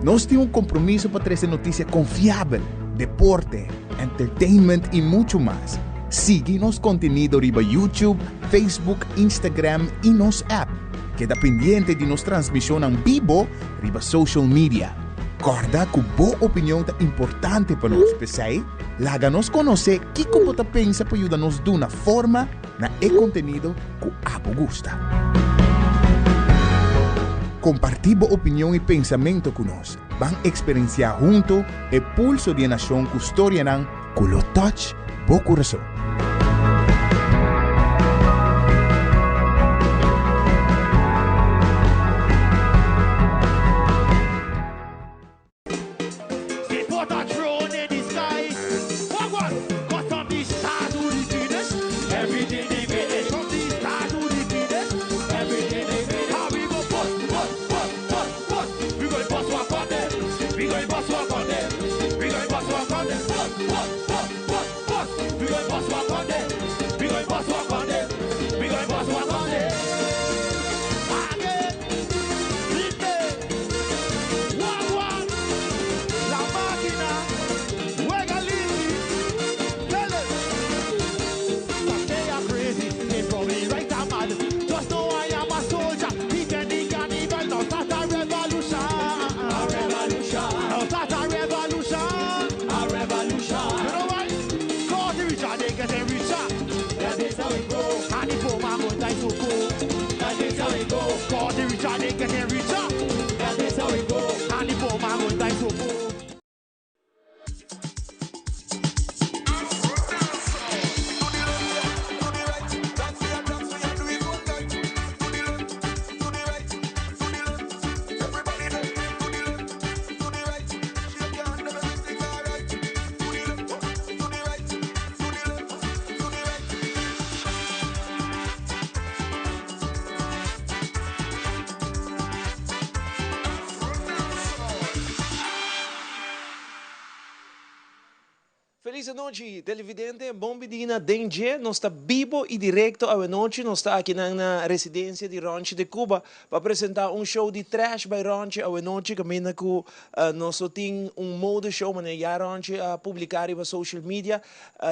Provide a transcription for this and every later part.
Nos tin un kompromiso pa trese notisia konfiabel, deporte, entertainment i muchu mas. Sigui nos kontenido riba YouTube, Facebook, Instagram i nos app. Keda pendiente di nos transmishonnan bibo riba social media. Kòrda ku bo opinion ta importante pa nos, p'esei laga nos konosé kiko bo ta pensa pa yuda nos duna forma na e kontenido ku abo gusta. Kompartí bo opinion i pensamentu ku nos. Ban eksperensiá huntu e pulso di e nashon ku storianan ku lo touch bo kurason. Felis anochi televidente, bon bini na Den Dje, nos ta bibo y directo awenochi, nos ta akinan na residencia di Ronchi de Cuba pa presenta un show di Trash by Ronchi awenochi caminda cu nos lo tin un mode show manera ya Ronchi a publica riba social media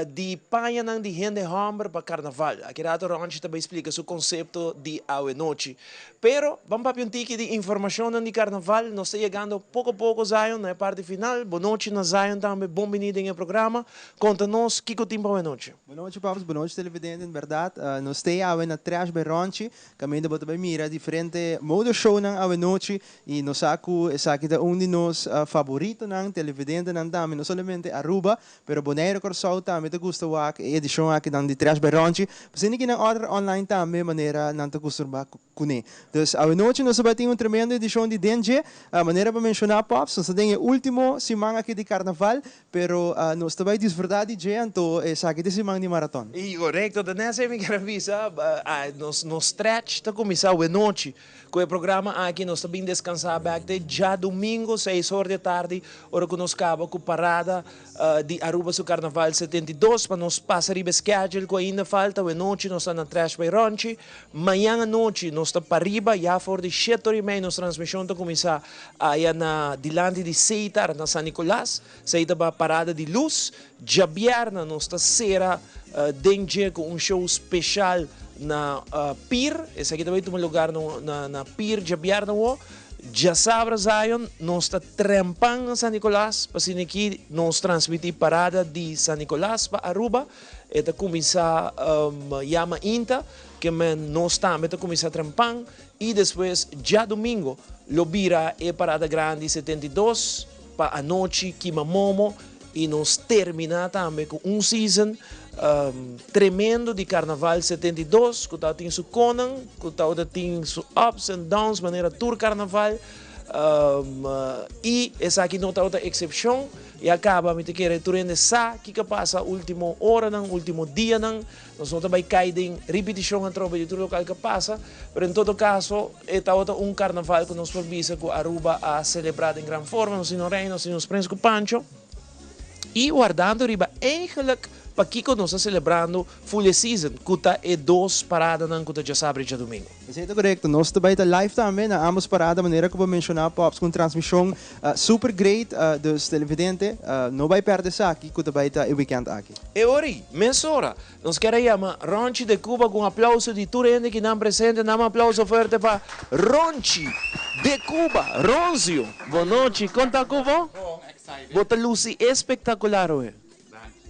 di pañanan di hende homber pa carnaval. Aki rato Ronchi ta bay splica su concepto di awenochi. Pero ban papia un tiki di informacionnan di carnaval. Nos ta yegando poco poco Zion na e parti final. Bo nochi na Zion tambe. Bon bini den e programa. Conta nos kico tin pa awenochi. Bo nochi Paps, bo nochi televidente. En berdad nos ta awe na Trash by Ronchi caminda bo ta bay mira diferente mode shownan awenochi y nos sa cu esaki ta un di nos favoritonan, televidentenan tambe, no solamente Aruba Pero Bonaire Kòrsou tambe ta gusta wak e edishon akinan di Trash by Ronchi. Pasobra ki nan order online tambe manera nan ta kustumbrá kuné. Dus awenochi nos a bai tin un tremendo edishon di Den Dje. Manera bo menshoná Pops, nos ta den e último siman aki di karnaval, pero nos ta bai disfrutá di dje anto esaki ta e siman di maraton. I korekto, ta nèt esei mi kier a bisa. Nos nos stretch ta kuminsá awenochi. Ku e programa aki nos ta bin deskansá bèk te djadumingu seis or di tardi ora ku nos kaba ku parada di Aruba su Karnaval 72 pa nos pasa riba e schedule ku ainda falta. Awenochi nos ta na Trash by Ronchi. Mañan anochi nos ta pariba ya for di shete or i mei nos transmishon ta kuminsá aya na dilanti di Seitar na San Nicolas. Esei ta ba parada di lus. Djabièrnè nos ta sera den dje ku un show speshal na Pier. Esaki ta bai tuma lugar na Pier djabièrnè awo. Djasabra Zion nos ta trempan na San Nicolas pa asina aki nos transmití parada di San Nicolas pa Aruba. E ta kuminsá ya mainta ke men nos tambe ta kuminsá trempan i despues djadumingo lo bira e parada grandi 72 pa anochi kima momo. Y nos termina tambe cu un season tremendo di Carnaval 72 cu ta tin su conan, cu ta tin su ups and downs manera tur carnaval y esaki no tabata excepcion. Ya caba mi ta kere tur hende sa kico a pasa ultimo oranan, ultimo dianan. Nos no ta bay cay den ripiticion atrobe di tur local cu a pasa, pero en todo caso e tabata un carnaval cu nos por bisa cu Aruba a celebra den gran forma. Nos tin nos Rey, nos tin nos Prins cu Pancho y wardando riba eigenlijk Pakiko nos ta selebrando full e season ku ta e dos paradanan ku ta djasabra i djadumingu. Esei ta korekto. Nos ta bai ta live tambe na ambos parada manera ku bo menshoná Pops ku un transmishon super great. Dus televidente no bai pèrdè esaki ku ta bai ta e wikènt aki. E ora ei, mesora, nos kier a yama Ronchi de Cuba ku un aplauso di tur hende kinan presente. Nan un aplauso fuerte pa Ronchi de Cuba. Ronzio, bon nochi. Kon ta ku bo? Bo ta lusi espektakular oe.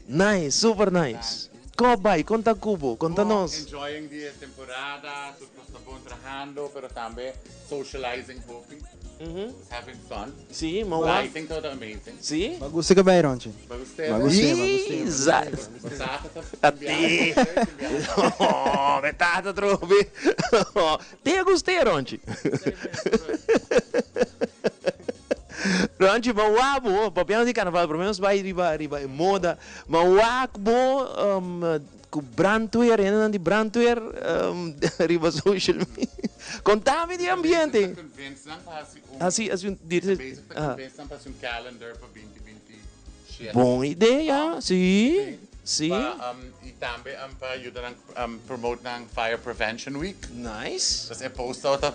Nice, super nice. Kon a bai? Kon ta ku bo? Konta nos. Enjoying di e temporada, tur kos ta bon trahando, pero tambe socializing hopi. Having fun. Si, ma wak. Lighting tabata amazing. Si. Bo a gusta ke bai, Ronchi? Bo gusta e? Bo gusta, bo gusta. Bo tata ta biaha. Oh, mi tata trobe. Te a gusta e, Ronchi? Ronchi, ma wak bo, papiando di carnaval, prome nos bai riba riba e moda, ma wak bo cu brandweer, hendenan di brandweer riba social media. Contami di e ambiente. Ta convince nan pa haci un. Haci, haci un. Ta bezig ta convince nan pa haci un calendar pa 2027. Bon idea, si, si. Pa, y tambe pa yuda nan promote nan Fire Prevention Week. Nice. Dus e post tabata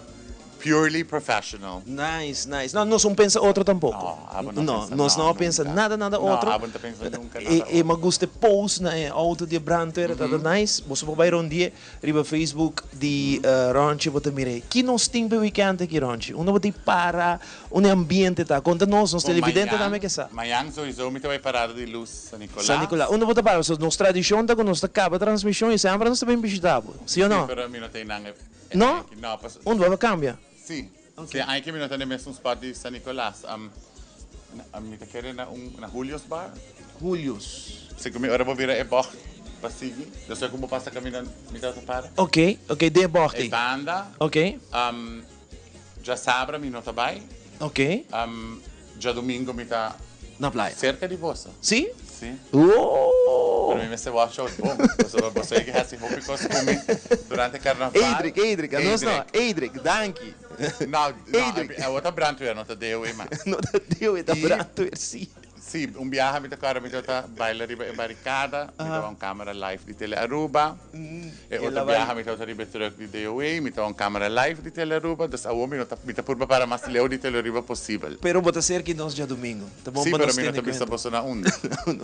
Purely professional. Nice, nice. No, nos no pensa otro tampoco. No, abo no No, pensa nos no, no a pensa nunca. nada, nada No, otro. abo no ta pensa nunca nada E, e otro. mi a gusta e post na e auto di e brandweer, ta ta nice. Boso por bai rondie riba Facebook di Ronchi, bo ta mira ei. Ki nos tin pa e weekend aki, Ronchi? Unda bo tin para? Unda e ambiente ta? Conta nos, nos Bon, televidente tambe mañan, ke sa. mañan sowieso mi ta bai parada di luz San Nicolas. San Nicolas. Unda bo ta para? Pasobra nos tradicion ta cu nos ta caba transmision y semper nos ta bin bishita bo. Si o Sí, no? pero mi no ta einan e. No? No, paso. Un duaba cambia? Si. Si, aña que mi no ta den mesun spot di San Nicolas. Mi ta kere na un, na Julio's Bar. Julio's. Si cu mi ora bo bira e bocht pa sigui, despues cu bo pasa caminda mi ta para. Ok, ok, den e bocht E ei. banda. Ok. Djasabra mi no ta bay. Ok. Djadomingo mi ta. Na playa. Cerca di boso. Si? Si. Oh! Pero mi mester watch out bon, pasobra boso a hasi hopi kos ku mi durante karnaval. Edric, Edric, anos no. Edric, danki. No, no, Edric. awor ta brandweer, no ta DOE mas. No ta DOE, ta brandweer, si. Si, un biaha mi ta kòrda mi tabata baila riba e barikada, mi tabatin un kamera live di Tele Aruba. E otro biaha mi tabata riba e truck di DOA, mi tabatin un kamera live di Tele Aruba. Dus awor mi no ta, mi ta purba para mas leu di Tele Aruba posibel. Pero bo ta serka di nos djadumingu. Ta bon Si, pa pero nos mi no tene ta bisa kuenta. boso na unda.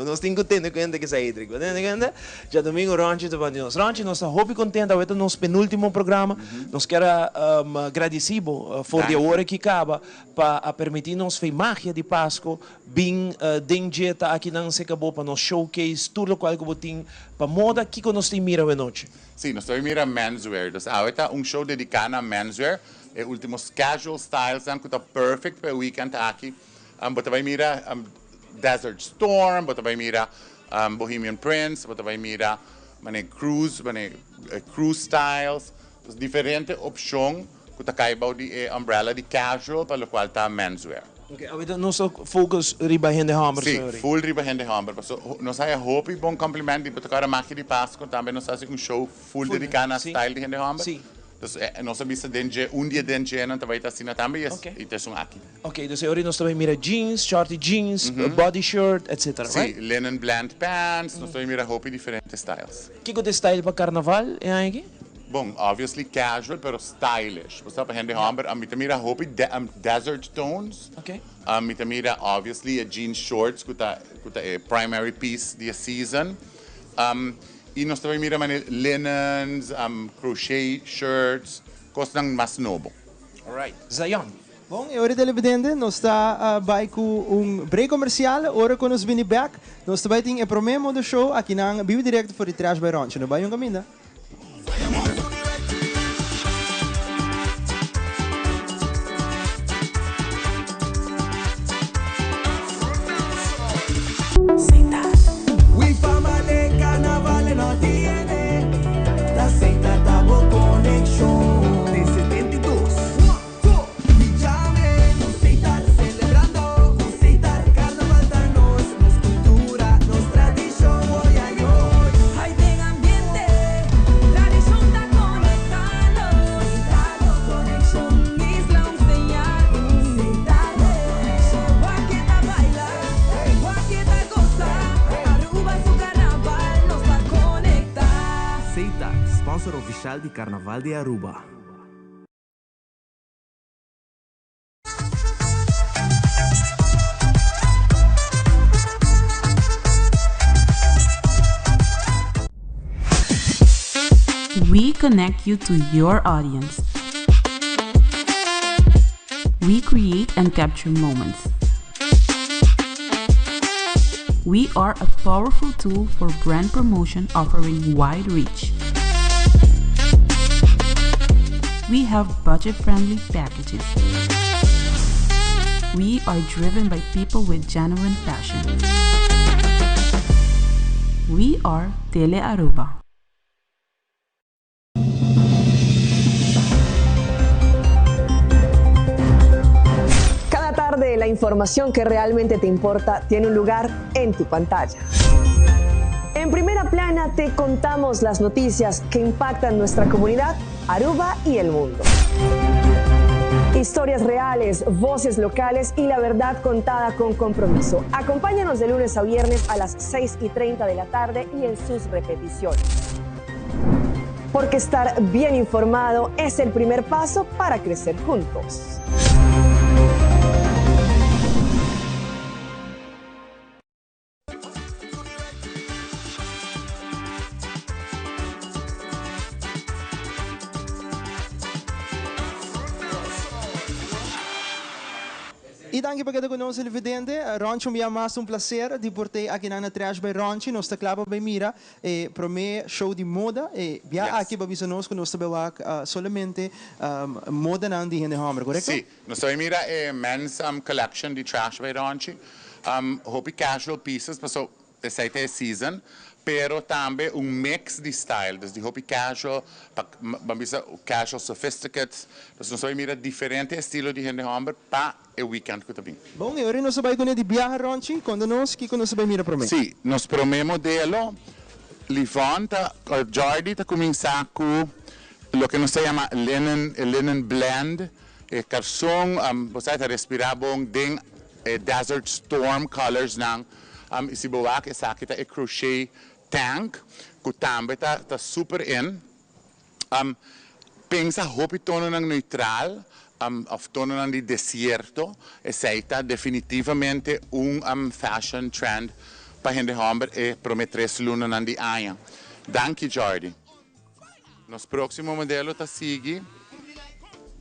Nos tin ku tene kuenta ku esei, Edric. Bo tene kuenta? Djadumingu Ronchi ta banda di nos. Ronchi, nos ta hopi kontento. Awe ta nos penultimo programa. Nos kier a gradisí bo for di awor aki kaba pa a permití nos fe magia di Pasco bin den dje ta akinan serka bo pa nos showcase tur lokual ku bo tin pa moda. Kiko nos tin mira awenochi? Sí, nos ta bin mira menswear. Dus awe ta un show dediká na menswear, e último casual stylesnan ku ta perfect pa e weekend aki. Bo ta bai mira Desert Storm, bo ta bai mira Bohemian Prince, bo ta bai mira mane cruise, mane cruise styles. Dus diferente opshon ku ta kai bou di e umbrella di casual pa lokual ta menswear. Ok, awor nos ta focus riba hende hòmber Sí, sorry. full riba hende hòmber. Paso nos haya hopi bon compliment di bo ta kòrda Magia di Pasco tambe nos hasi un show full dediká na style di hende hòmber. Sí. Dus nos a bisa den dje un dia den dje nan ta bai ta asina tambe y y ta esun aki. Ok, dus e ora nos ta bai mira jeans, shorty jeans, body shirt, etc. Sí, right? linen blend pants, nos ta bai mira hopi diferente styles. Kiko ta e style pa carnaval e aña aki? Bon, obviously casual pero stylish. Bo sa pa hende homber, mi ta mira hopi desert tones. Ok. Mi ta mira obviously e jean shorts cu ta cu ta e primary piece di e season. Y nos ta bai mira manera linens, crochet shirts, cosnan mas nobo. Alright. Zion. Bon, e ora televidente, nos ta bai cu un break comercial. Ora cu nos bini bek, nos ta bai tin e prome moda show akinan bibo directo for di Trash by Ronchi. No bai un caminda. special di Carnaval di Aruba. We connect you to your audience. We create and capture moments. We are a powerful tool for brand promotion offering wide reach. We have budget friendly packages. We are driven by people with genuine passion. We are Tele Aruba. Cada tarde la información que realmente te importa tiene un lugar en tu pantalla. En primera plana te contamos las noticias que impactan nuestra comunidad, Aruba y el mundo. Historias reales, voces locales y la verdad contada con compromiso. Acompáñanos de lunes a viernes a las 6 y 30 de la tarde y en sus repeticiones. Porque estar bien informado es el primer paso para crecer juntos. Y danki pa keda cu nos televidente. Ronchi un bia mas un placer di por t'ey aki nan na Trash by Ronchi. Nos ta cla pa bay mira e prome show di moda. E bia aki pa bisa nos cu nos ta bay wak solamente modanan di hende homber, corecto? Si, nos ta bay mira e men's collection di Trash by Ronchi. Hopi casual pieces paso esey ta e season, pero tambe un mix di style, dus di hopi casual pa ban bisa casual sophisticates. Dus nos ta bay mira diferente estilo di hende homber pa e weekend cu ta bin. Bon, e ora nos ta bay cune di biaha Ronchi, conta nos kico nos ta bay mira prome. Si, nos prome modelo, Livon ta, Jordy ta cuminsa cu loke nos ta yama linen, e linen blend, e carson, bo sa e ta respira bon den e desert storm colors nan, y si bo wak esaki ta e crochet tank cu tambe ta ta super in. Pensa hopi tononan neutral of tononan di desierto, esei ta definitivamente un fashion trend pa hende homber e prome tres lunanan di aña. Danki Jordy. Nos proximo modelo ta sigui.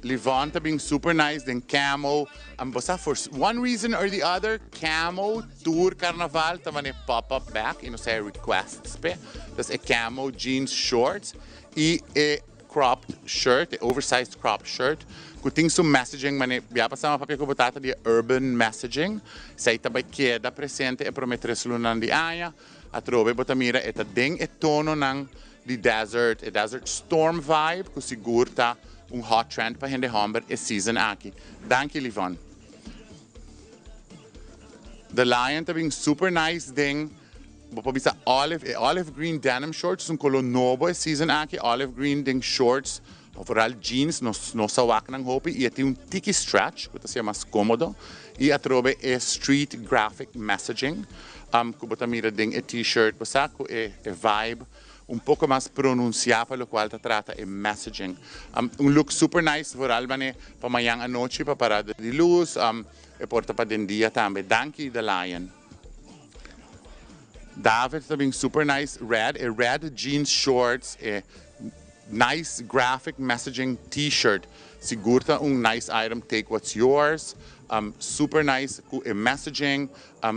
Livon ta bin super nice den camo. Bo sa for one reason or the other camo tur carnaval ta mane pop up back y nos haya requests p'e. Dus e camo jeans shorts y e cropped shirt, e oversized cropped shirt cu tin su messaging mane bia pasa mi a papia cu bo tata di e urban messaging. Esey ta bay keda presente e prome tres lunanan di aña. Atrobe bo ta mira e ta den e tononan di desert, e desert storm vibe cu sigur ta un hot trend pa hende homber e season aki. Danki Livon. The Lion ta bin super nice den bo por bisa olive, e olive green denim shorts es un color nobo e season aki, olive green den shorts of vooral jeans nos no sa wak nan hopi y e tin un tiki stretch cu ta hacia mas comodo y atrobe e street graphic messaging cu bo ta mira den e t-shirt bo sa cu e vibe un poco mas pronuncia pa locual ta trata e messaging. Un look super nice vooral mane pa mañan anochi pa parada di luz e por ta pa den dia tambe. Danki The Lion. David ta bin super nice red e red jeans shorts e nice graphic messaging t-shirt sigur ta un nice item take what's yours super nice cu e messaging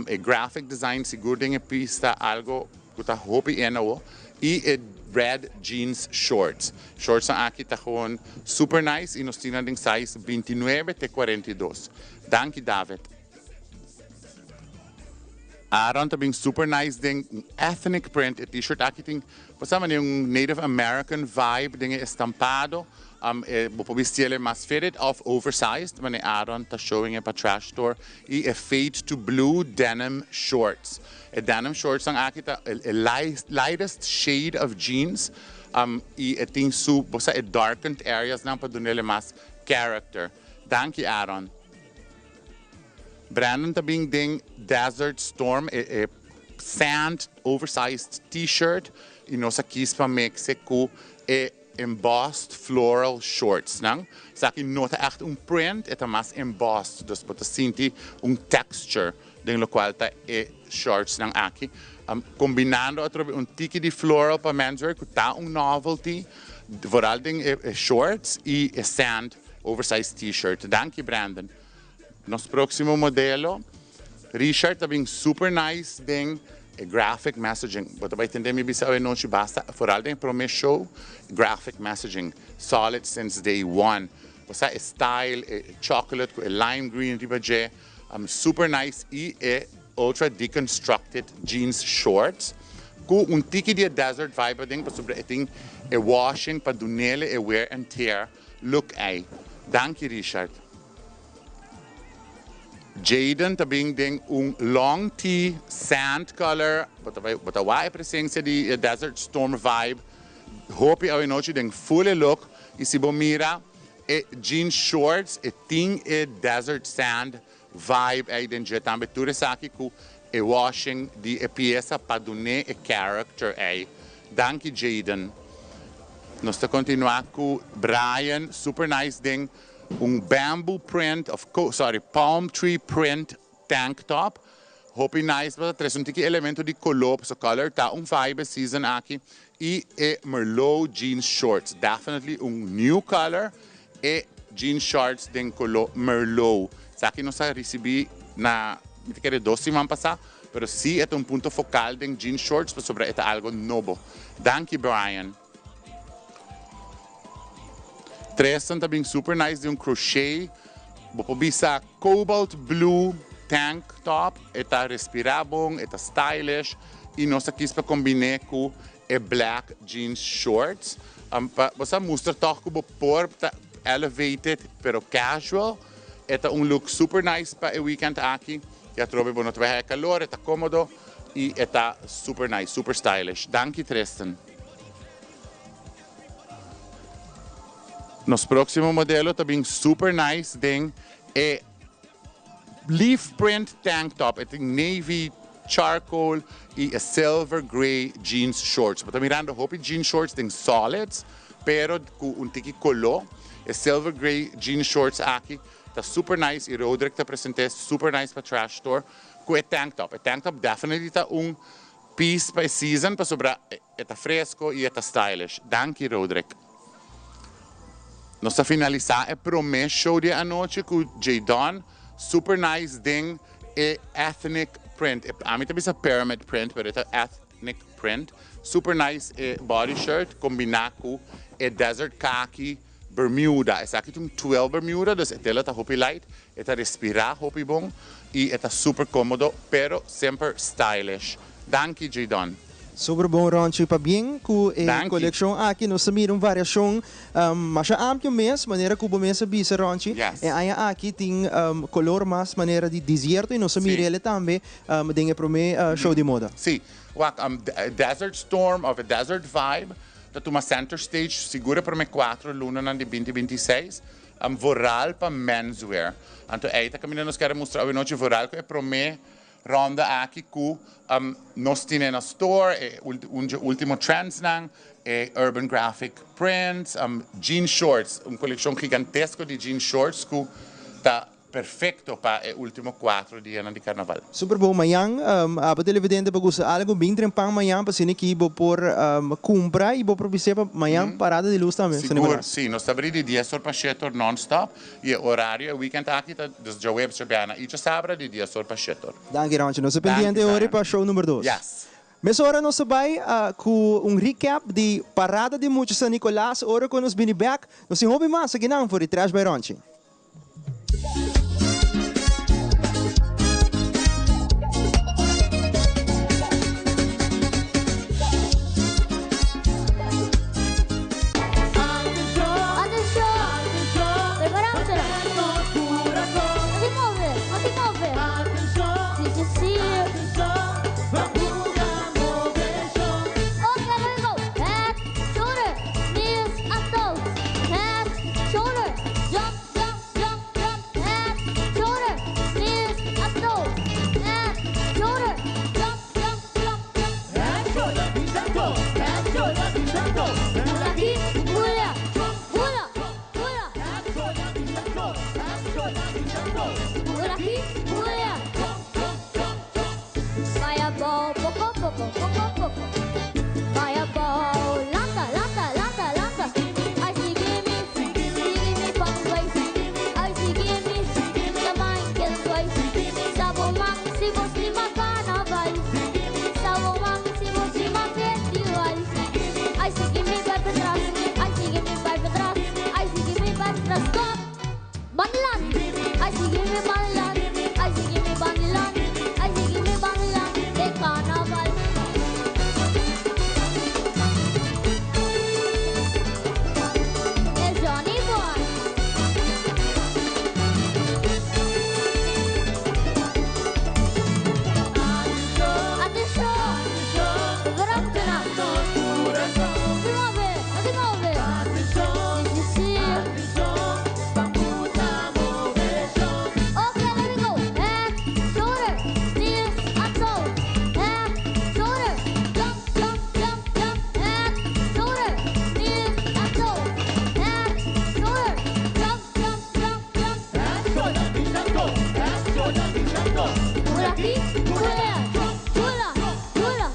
e graphic design sigur den e piece ta algo cu ta hopi en awo y e red jeans shorts. Shortsnan aki ta gewoon super nice y nos tin nan den size 29 te 42. Danki David. Aaron ta bin super nice den un ethnic print. E t-shirt aki tin bo sa manera un Native American vibe den e estampado. E bo por bisti el mas fitted of oversized manera Aaron ta showing e pa Trash Store. Y e fade to blue denim shorts. E denim shortsnan aki ta e lightest shade of jeans y e tin su, bo sa e darkened areasnan pa dunele mas character. Danki Aaron. Brandon ta bin den Desert Storm e e sand oversized t-shirt y nos a kies pa mix e cu e. embossed floral shorts nan. Esaki no ta echt un print, e ta mas embossed, dus bo ta sinti un texture den locual ta e shorts nan aki. Combinando atrobe un tiki di floral pa menswear cu ta un novelty, vooral den e shorts y e sand oversized t-shirt. Danki Brandon. Nos proximo modelo, Richard ta bin super nice den e graphic messaging. Bo ta bay tende mi bisa awe nochi basta, vooral den e prome show, graphic messaging, solid since day one. Bo sa e style, e chocolate cu e lime green riba dje, super nice y e ultra deconstructed jeans shorts cu un tiki di e desert vibe aden pasobra e tin e washing pa dunele e wear and tear look ey. Danki Richard. Jayden ta bin den un long tee sand color, bo ta bay bo ta wak e presencia di e desert storm vibe hopi awe nochi den full e look y si bo mira e jean shorts e tin e desert sand vibe ey den dje tambe tur esaki cu e washing di e pieza pa dun'é e character ey. Danki Jayden. Nos ta continua cu Brian super nice den un bamboo print of sorry palm tree print tank top. Hopi nice bo ta trece un tiki elemento di color pasobra color ta un vibe e season aki y e merlot jeans shorts definitely un new color E jean shorts den color merlot. Esaki nos a ricibi na, mi ta kere dos siman pasa, pero si e ta un punto focal den jean shorts pasobra e ta algo nobo. Danki Brian. Tristan ta bin super nice den un crochet, bo por bisa cobalt blue tank top, e ta respira bon, e ta stylish y nos a kies pa combine cu E black jeans shorts pa bo sa mustra tog cu bo por ta elevated pero casual. E ta un look super nice pa e weekend aki. Y atrobe bo no ta bay haya calor, e ta comodo y e ta super nice, super stylish. Danki Tristan. Nos proximo modelo ta bin super nice den e Leaf print tank top, e tin navy, charcoal y e silver grey jeans shorts. Bo ta mirando hopi jeans shorts den solids, pero cu un tiki colo. E silver grey jeans shorts aki ta super nice y Roderick ta presente super nice pa Trash Store cu e tank top. E tank top definitely ta un piece pa e season pasobra e ta fresco y e ta stylish. Danki Roderick. Nos ta finalisa e prome show di e anochi cu Jadon, super nice den e ethnic print, ami ta bisa pyramid print pero e ta ethnic print, super nice e body shirt combina cu e desert khaki bermuda, esaki ta un twill bermuda dus e tela ta hopi light, e ta respira hopi bon y e ta super comodo pero semper stylish. Danki Jadon. Super bon Ronchi, pabien ku e Danki. kolekshon aki nos ta mira un variashon masha amplio mes, manera ku bo mes a bisa Ronchi, Yes. e aña aki tin kolor mas manera di desierto i nos a Sí. mira ele tambe den e prome show di moda. Sí, wak, Desert Storm of e Desert Vibe ta tuma center stage sigur e prome cuatro lunanan di binti 26, vooral pa menswear. Anto ei ta kaminda nos kere mustra awenochi vooral ku e prome Ronda aki ku nos tine na store, e un dje ultimo trendsnan, e urban graphic prints, jean shorts, un kolekshon gigantesko di jean shorts ku ta perfekto pa e ultimo kuatro dianan di karnaval. Super bon mañan, abo televidente bo gusta algo bin trempan mañan pa asina ki bo por kumpra y bo por bis'é pa mañan parada di lus tambe, San Sigur, Nicolas. si, nos ta abri di dies or pa shete or non-stop. Y e horario e weekend aki ta dus djaweps, djabiana y djasabra di dies or pa shet or. Danki Ronchi. Nos ta pendiente Danki, ora Brian. pa show number dos. Yes. Mesora nos ta bai cu un recap di Parada di Mucha San Nicolas ora cu nos bini bek. Nos tin hopi mas akinan for di Trash by Ronchi. aki, por aya. Bay abou, poco poco, poco poco. Bay abou, lanta, lanta, lanta, lanta. Ay, sigui mi, sigui mi pa mi bay. Ay, sigui mi, ta Michael bay. Sa bo man, si bo stima carnaval. Sa bo man, si bo stima festival. Ay, sigui mi bay patras. Ay, sigui mi bay patras. Ay, sigui mi bay patras. Stop! Bandilan! Ay, sigui mi bandilan. Ay, sigui mi bandilan. Ay, sigui mi bandilan. De carnaval. Es Johnny Boy. Atencion! Verandera! Move, move! Si, si, si. Okay, let me go. Head, shoulder, knees, and toe. Head, shoulder, jump, jump, jump, jump. Head, shoulder, knees, and toe. Head, shoulder, jump, jump, jump, jump. Por aki, por aya. Chula, chula.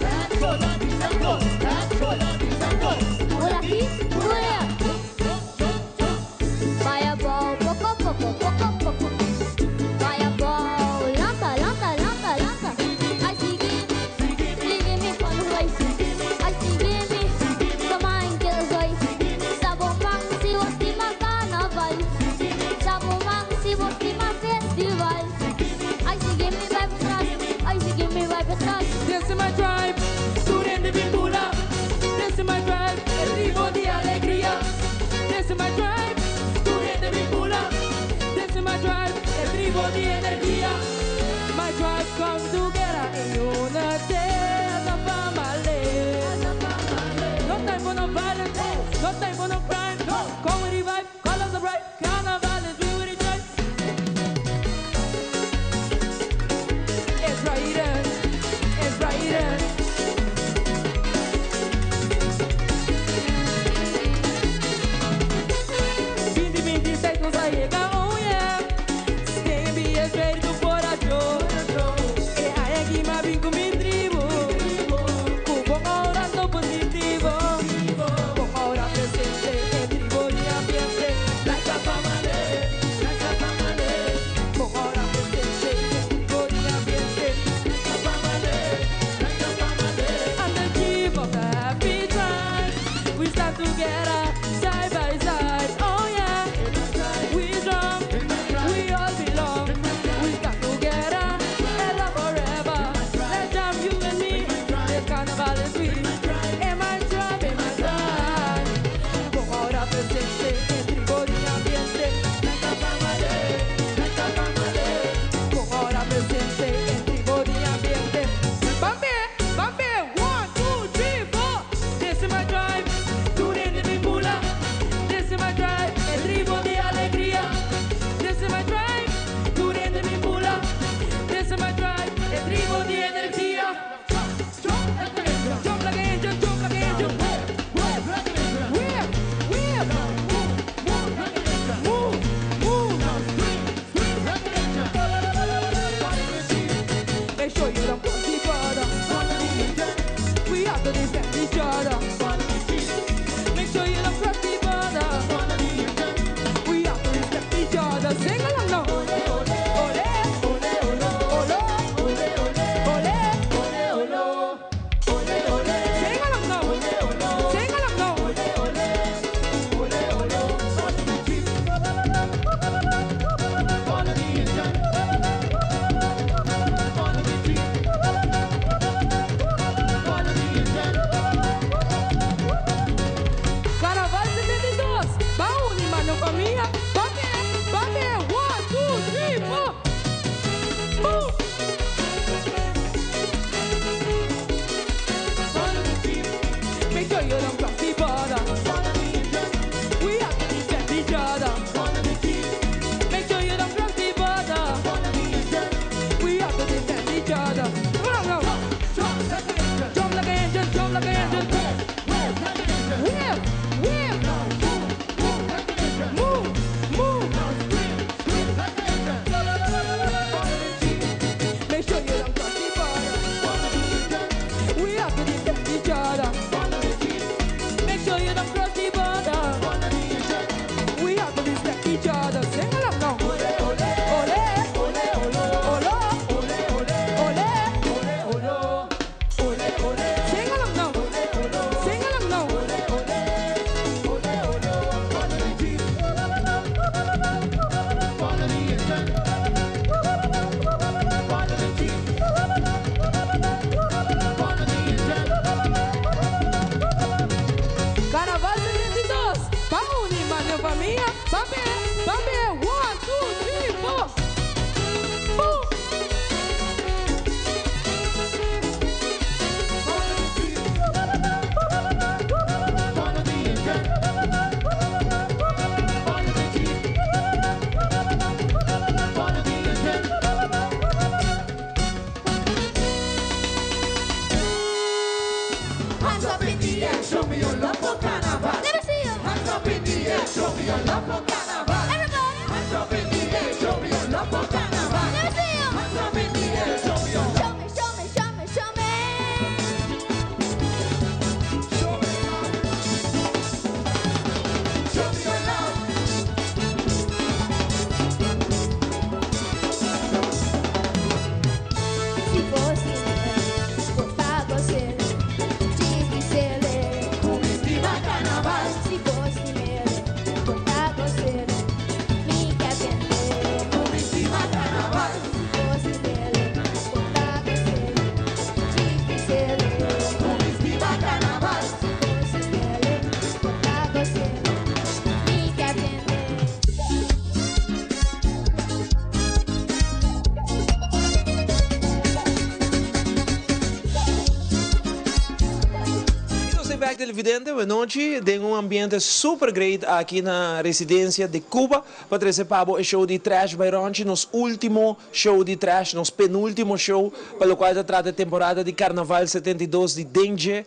Por aki, por aya. Bay abou, poco poco, poco poco. Bay abou, lanta, lanta, lanta, lanta. Ay, sigui mi, sigui mi pa mi bay. Ay, sigui mi, ta Michael bay. Sa bo man, si bo stima carnaval. Sa bo man, si bo stima festival. Ay, sigui mi bay patras. Ay, sigui mi bay patras. This is my tribe, student de pintura. This is my tribe, el ritmo de alegría. This is my tribe, student de pintura. This is my tribe, el ritmo de energía. My tribe come together in unity as a family. No time for no violence, no time for no crime. Come with the vibe, colors are bright. Carnival is we with the drive. It's right, it's right. 2026 nos a yega, oh yeah. Stay be ready to for a show. E aki m'a bin cu mi tribu. Cu bon aura positivo. Bon aura presente, e tribu di ambiente. Like a family. your love for carnival. Everybody. Hands up in the air, show me your love for carnival. Let me see you. Hands up in the air, show me your Show me, show me, show me, show me. Show me love. Show me your love. Si posible, por favor, difícil. Viva carnaval. Si posible, por favor, mi que Viva carnaval. Si posible, por favor, difícil. Viva carnaval. Si posible, por favor, mi que I nos ta back, televidente, bon nochi, den un ambiente super great aki na residencia de Cuba, pa trece pa bo e show di Trash by Ronchi, nos ultimo show di Trash, nos penultimo show, pa loke ta trata temporada di Carnaval 72 di Dengue,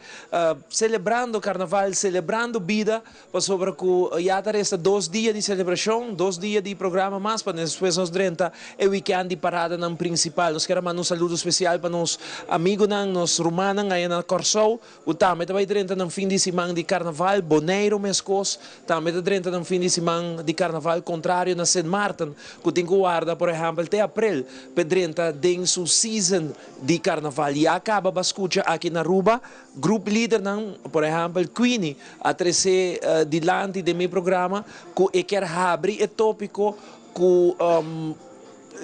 celebrando Carnaval, celebrando bida, pasobra cu ya ta resta 2 dia di celebracion, 2 dia di programa mas, pa despues nos drenta e weekend di parada nan principal. Nos kier manda un saludo especial pa nos amigonan, nos rumannan ey na Corsou, cu tambe ta bay drenta na fin di siman di Carnaval, Boneiro mescos, tambe ta drenta na fin di siman di Carnaval, contrario na Sint Maarten, cu tin cu warda, por ehempel, te april, pa drenta den su season di Carnaval. Y caba bo a scucha aki na Aruba, group leader nan, por ehempel, Queenie, a trece dilanti di mi programa, cu e kier habri e topico cu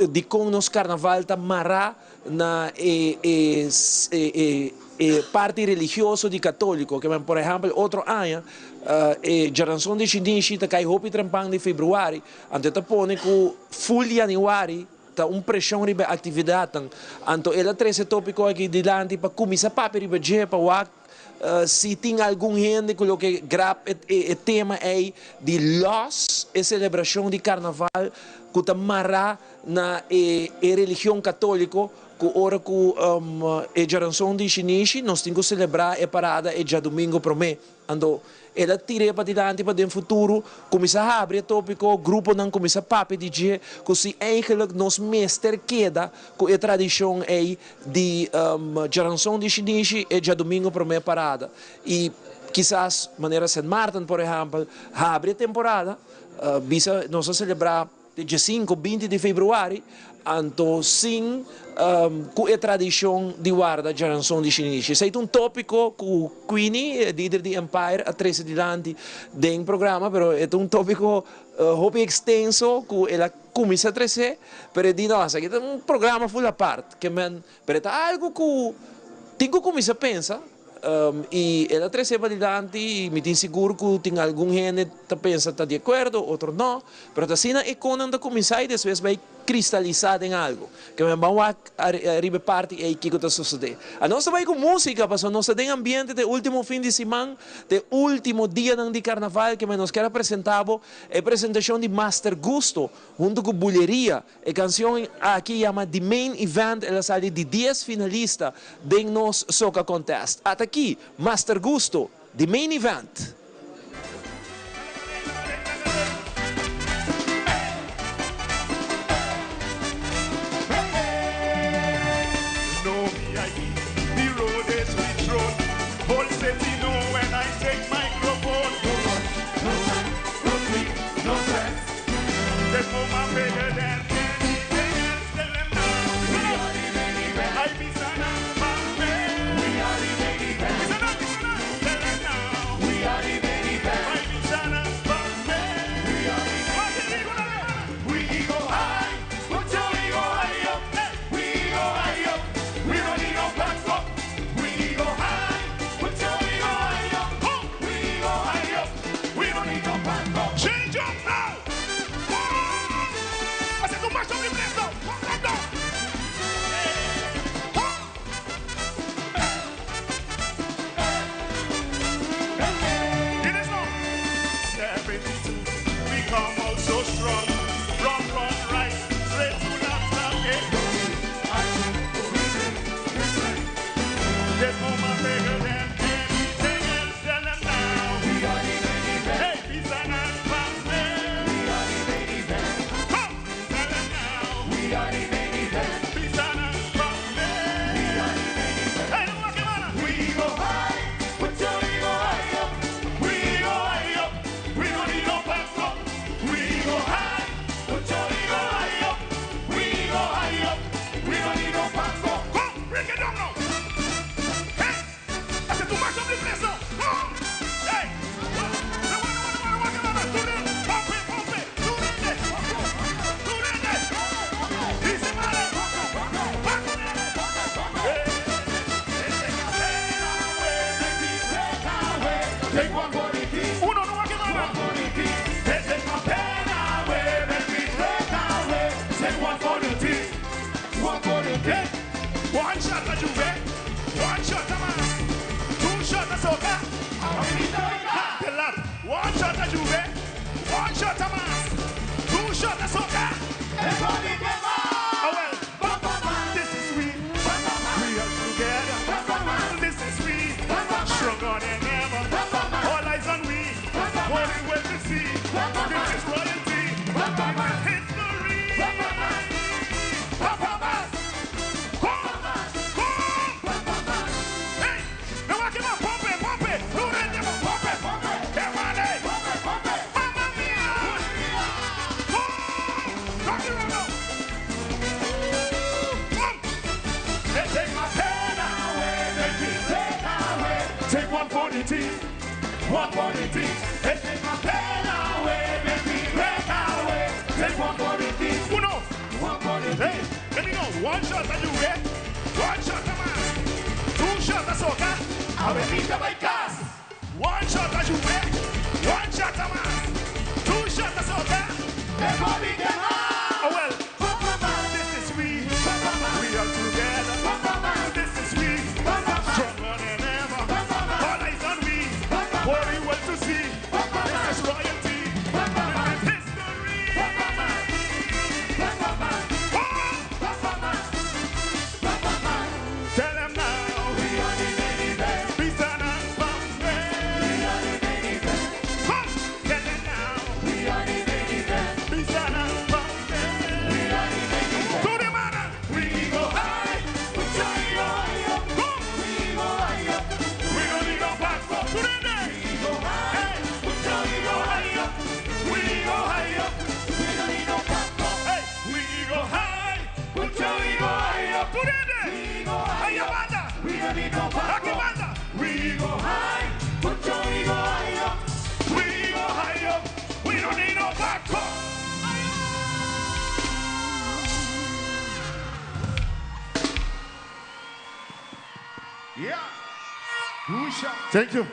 di con nos Carnaval ta mara na e parti religioso di catolico, cu por ehempel otro aña, e Djaranson di Shinishi ta cay hopi trempan di februari, anto ta pone cu full januari ta un presion riba actividad. Anto el a trece topico aki dilanti pa cuminsa papia riba dje, pa wak si tin algun hende cu ke grab e tema ey di los e celebracion di Carnaval cu ta mara na e religion catolico, cu ora cu e Djaranson di Shinishi nos tin cu celebra e parada e diadomingo prome. Anto el a tira pa dilanti pa den futuro cuminsa habri e topico, grupo nan cuminsa papia di dje, cu si eigenlijk nos mester keda cu e tradicion ey di Djaranson di Shinishi e diadomingo prome parada. Y kisas manera St. Martin, por ehempel, habri e temporada, bisa nos a celebra dia 5, 20 di februari, anto sin cu e tradicion di warda Djaranson di Shinishi. Esey ta un topico cu Queenie, lider di Empire, a trece dilanti den programa, pero e un topico hopi extenso cu el a cuminsa trece, pero di no, esaki ta un programa full apart, kiermen, pero ta algo cu tin cu cuminsa pensa, y el a trece dilanti y mi ta sigur cu tin algun hende ta pensa ta di acuerdo, otro no, pero asina e cos ta cuminsa y despues bay cristalisa den algo. Kiermen ban riba e parti ey kico ta sucede. A nos bay cu musica, paso nos den ambiente di ultimo fin di siman, di ultimo dia di Carnaval, kiermen nos kier presenta e presentacion di Master Gusto, hunto cu Buleria. E cancion aki yama The Main Event, el a sali di 10 finalista den nos Soca Contest. Ata aki, Master Gusto, The Main Event. No VIP, the road is we thrown. Whole city know when I take microphone. No rush, no time, no sleep, no stress. There's no man bigger than anything else. Tell them now. We are the main event. I be son of We are the main event. Listen up, listen up. Tell them now. We are the We are the main event. We are the main event. Hey, we go high, put your ego high up. We go high up. We don't need no passport. We go high, put your ego high up. We go high up. We don't need no passport. Go, break it down now. Hey, I said too much of this place now. Go. Hey, Take one for the team. Uno no va a quemar. One for the team. They take my pain away, make me break away. Take one for the team. One for the team. One shot at Juve. One shot at man. Two shot at Soca. The lot. One shot at Juve. One shot at man. Two shot at Soca. Oh well. This is we. We are together. This is we. Stronger than ever. All eyes on we. Only way to see. This is royalty. This is history. Hey, now I come on, pump it, pump it. Do it, pump it, pump it. Hey, man, hey. Mamma mia. Come. Rock it round now. Come. They take my pain away, make me take away. Take one for the team, one for the team. They take my pain away, make me break away. Take one for the team. Uno. One for the team. Hey, let me know. One shot at you, eh? One shot at man. Two shot at soca. Avenida by gas. One shot at you, eh? One shot at man. Two shot at soca. Everybody get Oh well. This is we. We are together. This is we. Stronger than ever. All eyes on we. Only well to see. This is royalty. This is history. Tell them now. We are the main event. Peace and We are the main event. Come, tell them now. We are the main event. Peace and We are the main event. To the man. We go high. We take high up. Come. We go high up. We don't need no passport. To the day. We go high. We take high up. We go high up. We don't need no passport. Hey, we go high. We take high up. To the day. We go high up. We don't need no passport. We go high. Put your ego high up. We go high up. We don't need no passport. Yeah. Thank you.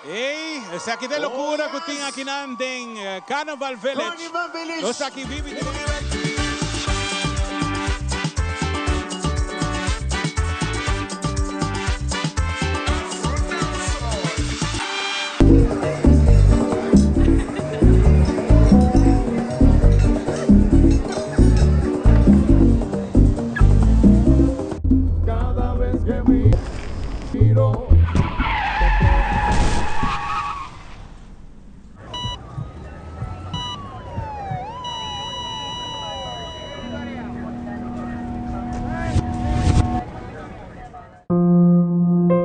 Hey, esaki ta locura cu tin aki na Carnival Village. Carnival Village. Nos aki bibi. Cada vez que miro.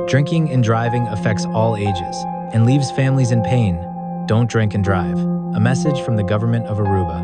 Drinking and driving affects all ages and leaves families in pain. Don't drink and drive. A message from the government of Aruba.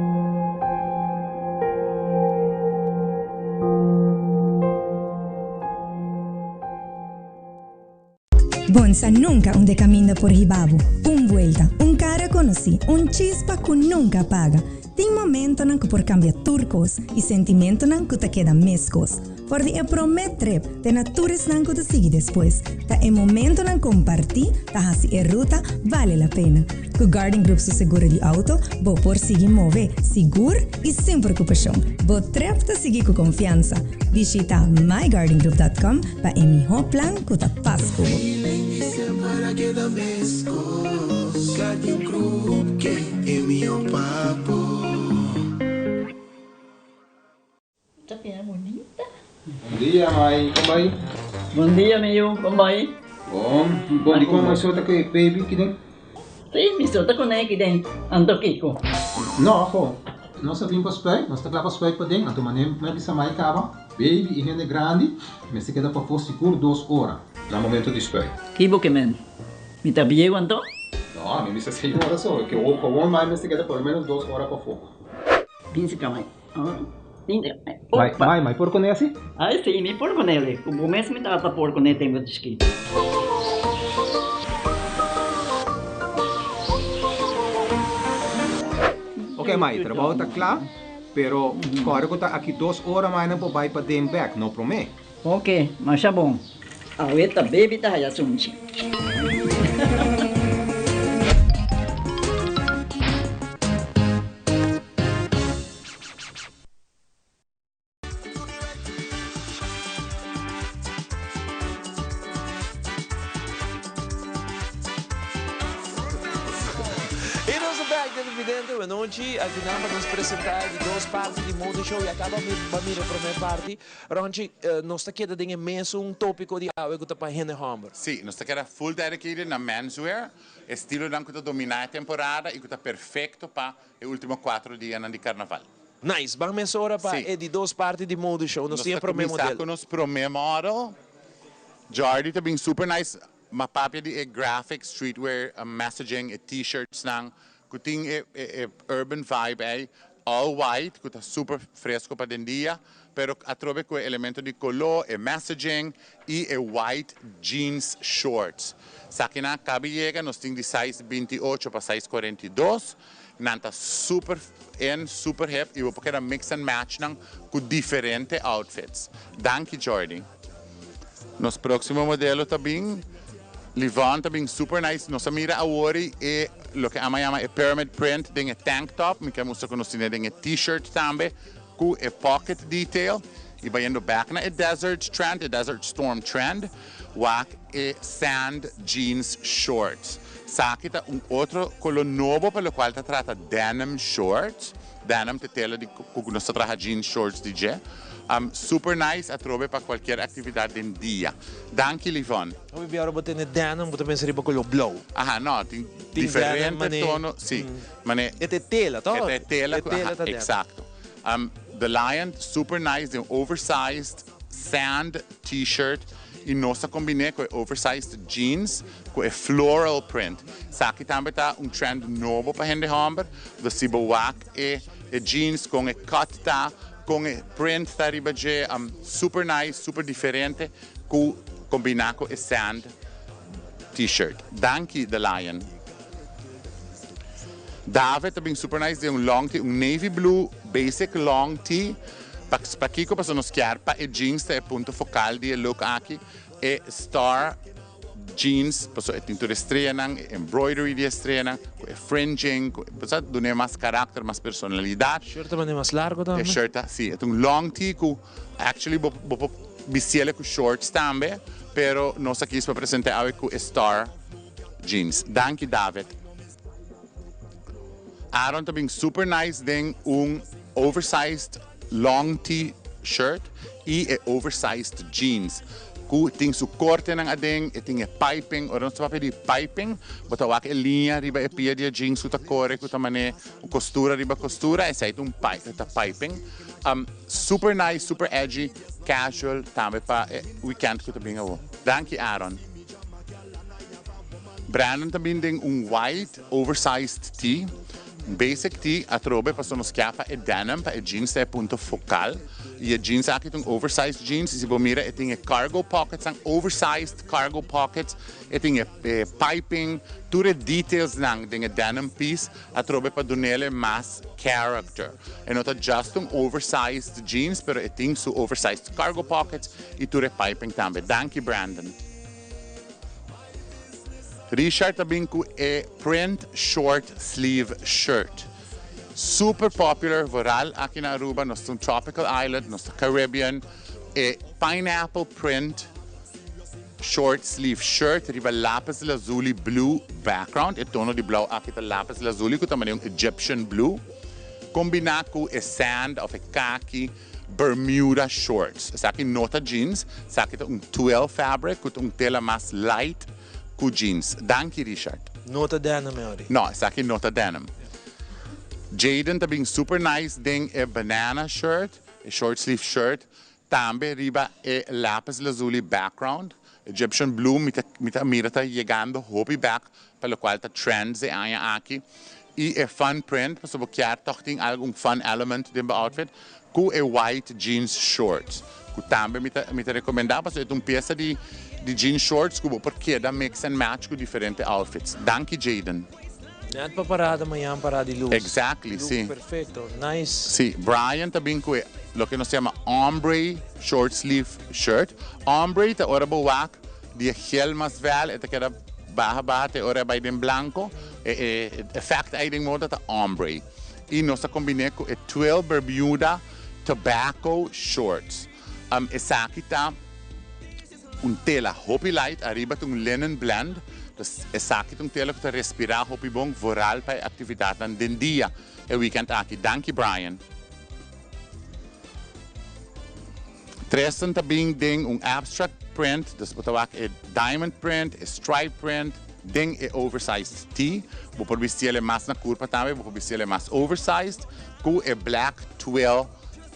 Bo sa nunca unda caminda por hiba bo. Un vuelta, un cara conoci, un chispa cu nunca paga. Tin momentonan cu por cambia tur cos y sentimentonan cu ta keda mescos. For di e prome trip te na tur esnan cu ta sigui despues, ta e momentonan comparti ta haci e ruta bale la pena. Cu Guardian Group su seguro di auto, bo por sigui move sigur y sin preocupacion. Bo trip ta sigui cu confiansa. Bishita myguardiangroup.com pa e miho plan cu ta pas cu bo. Para keda mescos Guardian Group ke e miho pa bo. Ta bien bonita. Bon dia, mai. Con bay? Bon dia, mi yiu. Con bay? Bon. Bon, di con mai so ta cu e baby aki den? Si, mi so ta cu ne aki den. Anto kico? No, ajo. Nos a bin pa spuit, nos ta kla pa spuit paden, anto manera mi a bisa mai kaba, baby i hende grandi mester keda pafó sigur dos ora na momento di spuit. Ki bo ke men? Mi ta bieu anto? No, mi bisa seis ora so, ke gewoon mai mester keda por lo menos dos ora pafó. Bin si ka mai. Mai, mai, mai por kuné asi? Ai si, mi por kuné. Ku bo mes mi tata por kuné tempu di chikito. Ok mai, trabou ta kla, pero kòrda ku ta aki dos ora mai nan por bai paden bèk, no promé. Ok, masha bon. Awe ta baby ta haya sunchi. Y nos ta back televidente buenochi aki nan pa nos presenta e di dos parti di Mode Show y a caba mi ba mira e prome parti. Ronchi, nos ta keda den e mesun topico di awe cu ta pa hende homber. Sí, nos ta keda full dedicated na menswear, estilonan cu ta domina e temporada y cu ta perfecto pa e ultimo cuatro dianan di carnaval. Nice, ban mesora pa e di dos parti di Mode Show. Nos Nos tin e ta prome cuminsa model. cu nos prome model. Jordy ta bin super nice. M'a papia di e graphic streetwear messaging, e t-shirtsnan cu tin e e urban vibe ey, all white cu ta super fresco pa den dia, pero atrobe cu e elemento di colo, e messaging y e white jeans shorts. Sakinan a cabi yega, nos tin di size 28 pa size 42, nan ta super in, super hip y bo por keda mix and match nan cu diferente outfits. Danki Jordy. Nos próximo modelo ta bin, Livon ta bin super nice. Nos a mira awor e loke ama yama e pyramid print den e tank top. Mi ke mustra ku nos tine den e t-shirt tambe ku e pocket detail. I bayendo back na e desert trend, e desert storm trend, wak e sand jeans shorts. Saki ta un otro kolo nobo pa lokual ta trata denim shorts. Denim ta tela di ku nos ta traha jeans shorts di dje. Super nice atrobe pa cualkier actividad den dia. Danki Livon. Hopi bia ora bo tene denim bo ta pensa riba color blauw. Aha no tin diferente tono si mane. E ta e tela toch? E ta e tela ku aha exacto. The Lion super nice den oversized sand t-shirt y nos a combine cu e oversized jeans cu e floral print. Esaki tambe ta un trend nobo pa hende homber. Dus si bo wak e e jeans con e cut ta, con e print ta riba dje, super nice, super diferente cu combina cu e sand t-shirt. Danki The Lion. David ta bin super nice den un long tee, un navy blue basic long tee. Pa pakico? Pasobra nos kier pa e jeans ta e punto focal di e look aki. E star jeans, pasobra e tin tur e streanan, e embroidery di e streanan, cu e fringing, cu e, sa dun'e mas karakter, mas personalidad. Shirt ta mane mas largo tambe? E shirt ta, si, e ta un long tee cu actually bo bo por bistiel cu shorts tambe, pero nos a kies pa presente awe cu e star jeans. Danki David. Aaron ta bin super nice den un oversized long tee shirt y e oversized jeans cu tin su cortenan aden, e tin e piping, ora nos ta papia di piping bo ta wak e liña riba e pia di e jeans cu ta core cu ta mane un costura riba costura, esey ta un ta piping. Super nice, super edgy, casual tambe pa e weekend cu ta bin awo. Danki Aaron. Brandon ta bin den un white oversized tee, un basic tee, atrobe pasobra nos kia pa e denim, pa e jeans ta e punto focal. Y e jeans aki ta un oversized jeans y si bo mira e tin e cargo pockets nan, oversized cargo pockets, e tin e piping, tur e details nan den e denim piece atrobe pa dunele mas character. E no ta just un oversized jeans pero e tin su oversized cargo pockets y tur e piping tambe. Danki Brandon. Richard ta bin cu e print short sleeve shirt. Super popular vooral aki na Aruba, nos ta un tropical island, nos ta Caribbean. E pineapple print short sleeve shirt riba lapis lazuli blue background, e tono di blauw aki ta lapis lazuli cu ta manera un Egyptian blue, combina cu e sand of e kaki. Bermuda shorts. Esaki no ta jeans, esaki ta un twill fabric cu ta un tela mas light cu jeans. Danki Richard. No ta denim e ori. No, esaki no ta denim. Jayden ta bin super nice den e banana shirt, e short sleeve shirt, tambe riba e lapis lazuli background. Egyptian blue mi ta mi ta mira ta yegando hopi bek pa locual ta trends e aña aki. Y e fun print, pasobra bo kier tog tin algo un fun element den bo outfit, cu e white jeans shorts, cu tambe mi ta mi ta recomenda pasobra e ta un pieza di di jeans shorts cu bo por keda mix and match cu diferente outfits. Danki Jayden. Net pa parada mañan parada di luz. Exactly, Look si. perfecto, nice. Si, Brian ta bin cu e loke nos yama ombre short sleeve shirt. Ombre ta ora bo wak di e gel mas vel e ta keda baha baha te ora e bay den blanco. E e effect ey den moda ta ombre. Y nos ta combine cu e twill bermuda tobacco shorts. Esaki ta un tela hopi light, ariba ta un linen blend, dus esaki ta un tela cu ta respira hopi bon, vooral pa e actividadnan den dia e weekend aki. Danki Brian. Tristan ta bin den un abstract print, dus bo ta wak e diamond print, e stripe print, den e oversized tee. Bo por bisti el mas na curpa tambe, bo por bisti el mas oversized, cu e black twill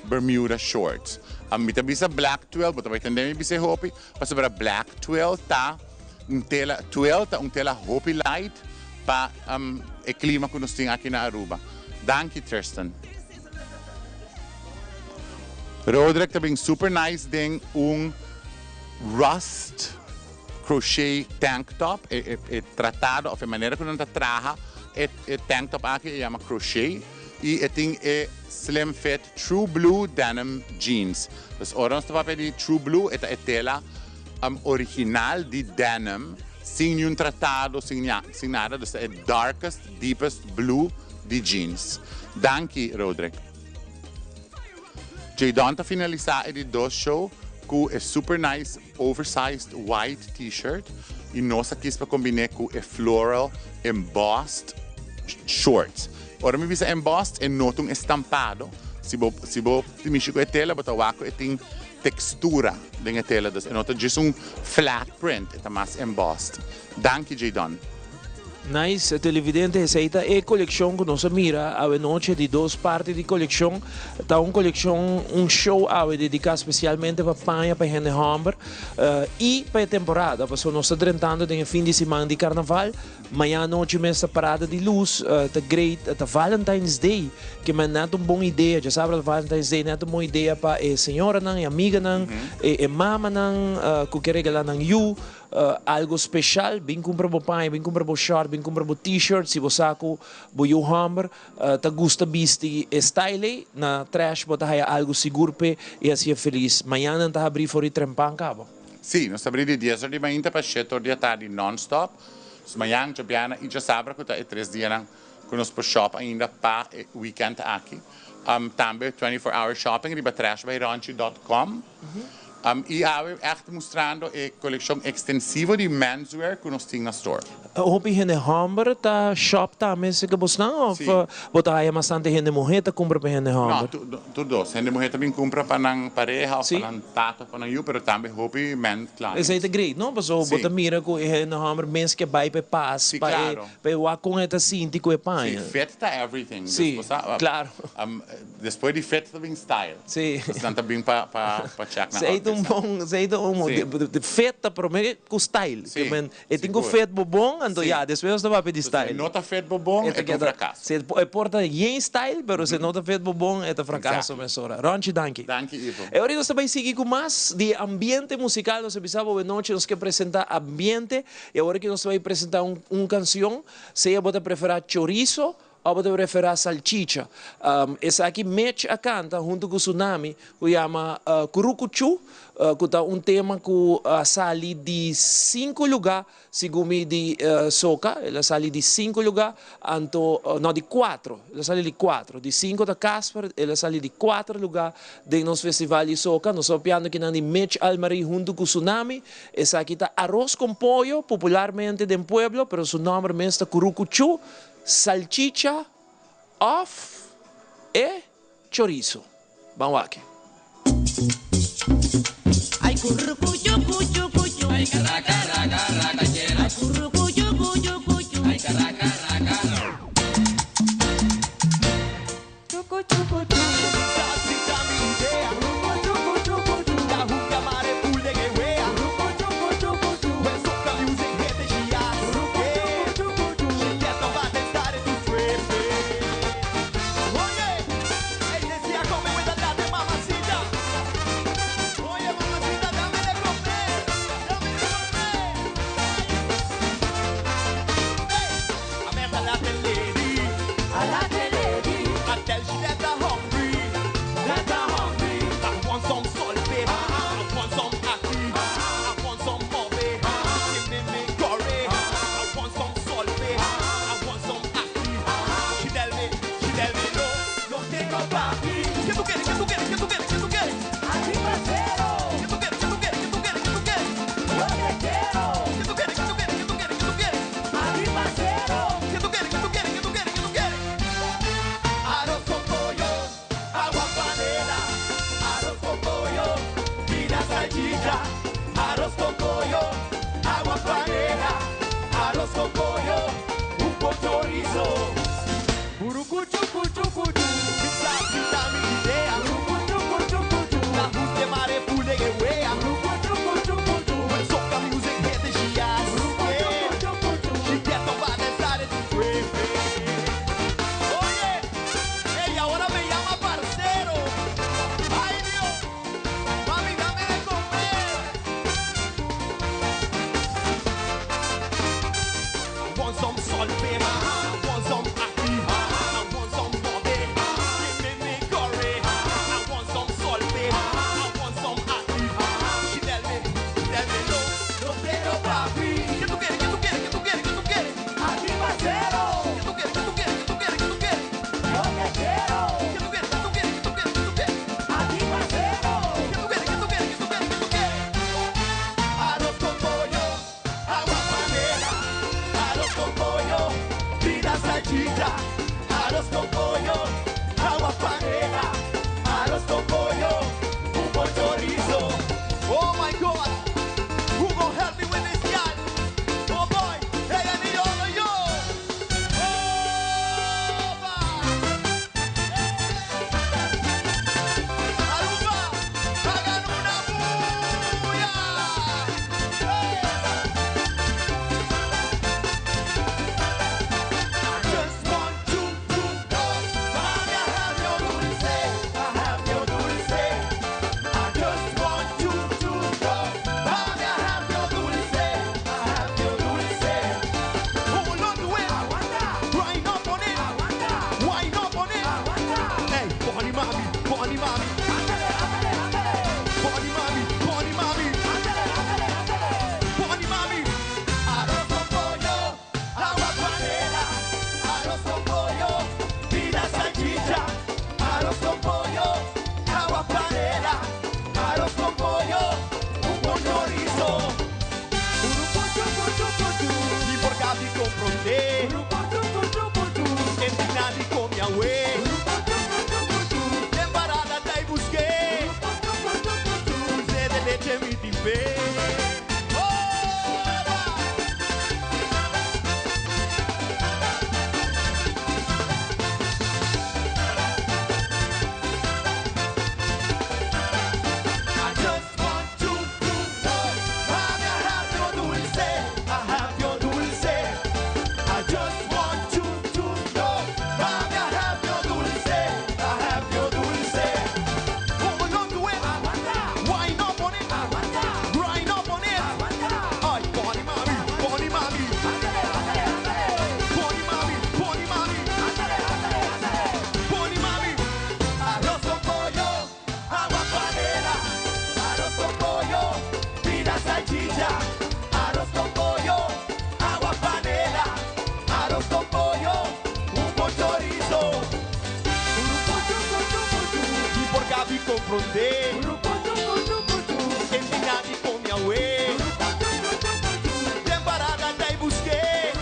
bermuda shorts. Mi ta bisa black twill, bo ta bai tende mi bisa e hopi, pasobra black twill ta un tela, twill ta un tela hopi light pa e clima cu nos tin aki na Aruba. Danki Tristan. Roderick ta bin super nice den un rust crochet tank top. E, e, e tratado of e manera cu nan ta traha e, e tank top aki e yama crochet. Y e tin e slim fit true blue denim jeans. Dus ora nos ta papia di true blue e ta e tela original di denim sin niun tratado, sin, sin nada. Dus ta e darkest, deepest blue di jeans. Danki, Roderick. Jadon ta finalisa e di dos show cu e super nice oversized white t-shirt y nos a kies pa combine cu e floral embossed shorts. Ora mi bisa embossed e no ta un estampado. Si bo si bo mishi cu e tela bo ta wak cu e tin textura den e tela, dus e no ta djis un flat print, e ta mas embossed. Danki Jadon. Nice, televidente, esei ta e coleccion cu nos a mira awe nochi, di dos parti di coleccion. Ta un coleccion, un show awe dedica specialmente pa paña pa hende homber y pa e temporada, pasobra nos ta drentando den e fin di siman di carnaval. Mañana nochi mes ta parada di luz, ta great, ta Valentine's Day, ke men net un bon idea, djasabra ta Valentine's Day, net un bon idea pa e señoranan, e amiganan, e mamanan cu ke regala nan yu. Algo special, bin cumpra bo paña, bin cumpra bo short, bin cumpra bo t-shirt, si bo sa cu bo yu homber ta gusta bisti e style ey, na Trash bo ta haya algo sigur p'e y haci'e feliz. Mañana nan ta habri for di trempan caba. Sí, nos ta habri di dies or di mainta pa shete or di atardi non-stop. Dus mañan, djabièrnè y djasabra cu ta e tres dianan cu nos por shop ainda pa e weekend aki. Tambe 24 hour shopping riba trashbyronchi dot com. I awe echt mustrando e coleccion extensivo di menswear cu nos tin na store. Hopi hende homber ta shop tambe si ke bosnan of bo ta haya bastante hende muhe ta cumpra pa hende homber? No, tur dos. Hende muhe ta bin cumpra pa nan pareha of pa nan tata of pa nan yu, pero tambe hopi men clients. Esey ta great, no? Pasobra bo ta mira cu e hende homber mes ke bay pa e pas, pa e pa e wak con e ta sinti cu e paña. Si, fit ta everything. Si, claro. Despues di fit ta bin style. Sí. Pues nan ta bin pa pa pa check nan Sei ta un outfits. bon, sei ta un Sí. fit ta prome ku style. Sí, Ke men e tin ku sigur. fit bo bon, anto Sí. ya, despues nos ta papia di Si e style. no ta fit bo bon, E ta e ta un keda, frakaso. si e por ta yen style, pero si e no ta fit bo bon, e ta frakaso Exactly. mesora. Ronchi, danki. Danki, Ivo. E ora nos ta bai sigui ku mas di e ambiente musical. Nos a bisa bo awenochi nos ke presenta ambiente, i awor aki nos ta bai presenta un un kansion, sea bo ta prefera chorizo, Of bo ta referá salchicha. Esaki Mitch a kanta huntu ku Tsunami ku yama Kurukuchu, ku ta un tema ku a sali di sinku lugá segun mi di soka. El a sali di sinku lugá, anto, no di kuatro, el a sali di kuatro. Di sinku ta Casper, el a sali di kuatro lugá den nos festival di soka. Nos ta papiando kinan di Mitch Almarie huntu ku Tsunami. Esaki ta aros kon pollo, popularmente den pueblo, pero su nòmber mes ta Kurukuchu. Salchicha of e chorizo. Ban wak. Ay currucucho cuchu cuchu. Ay caraca raca raca chera. Ay currucucho cuchu cuchu. Ay caraca raca. komprondé. E tin di kome awe. Den parada t'ei busk'é.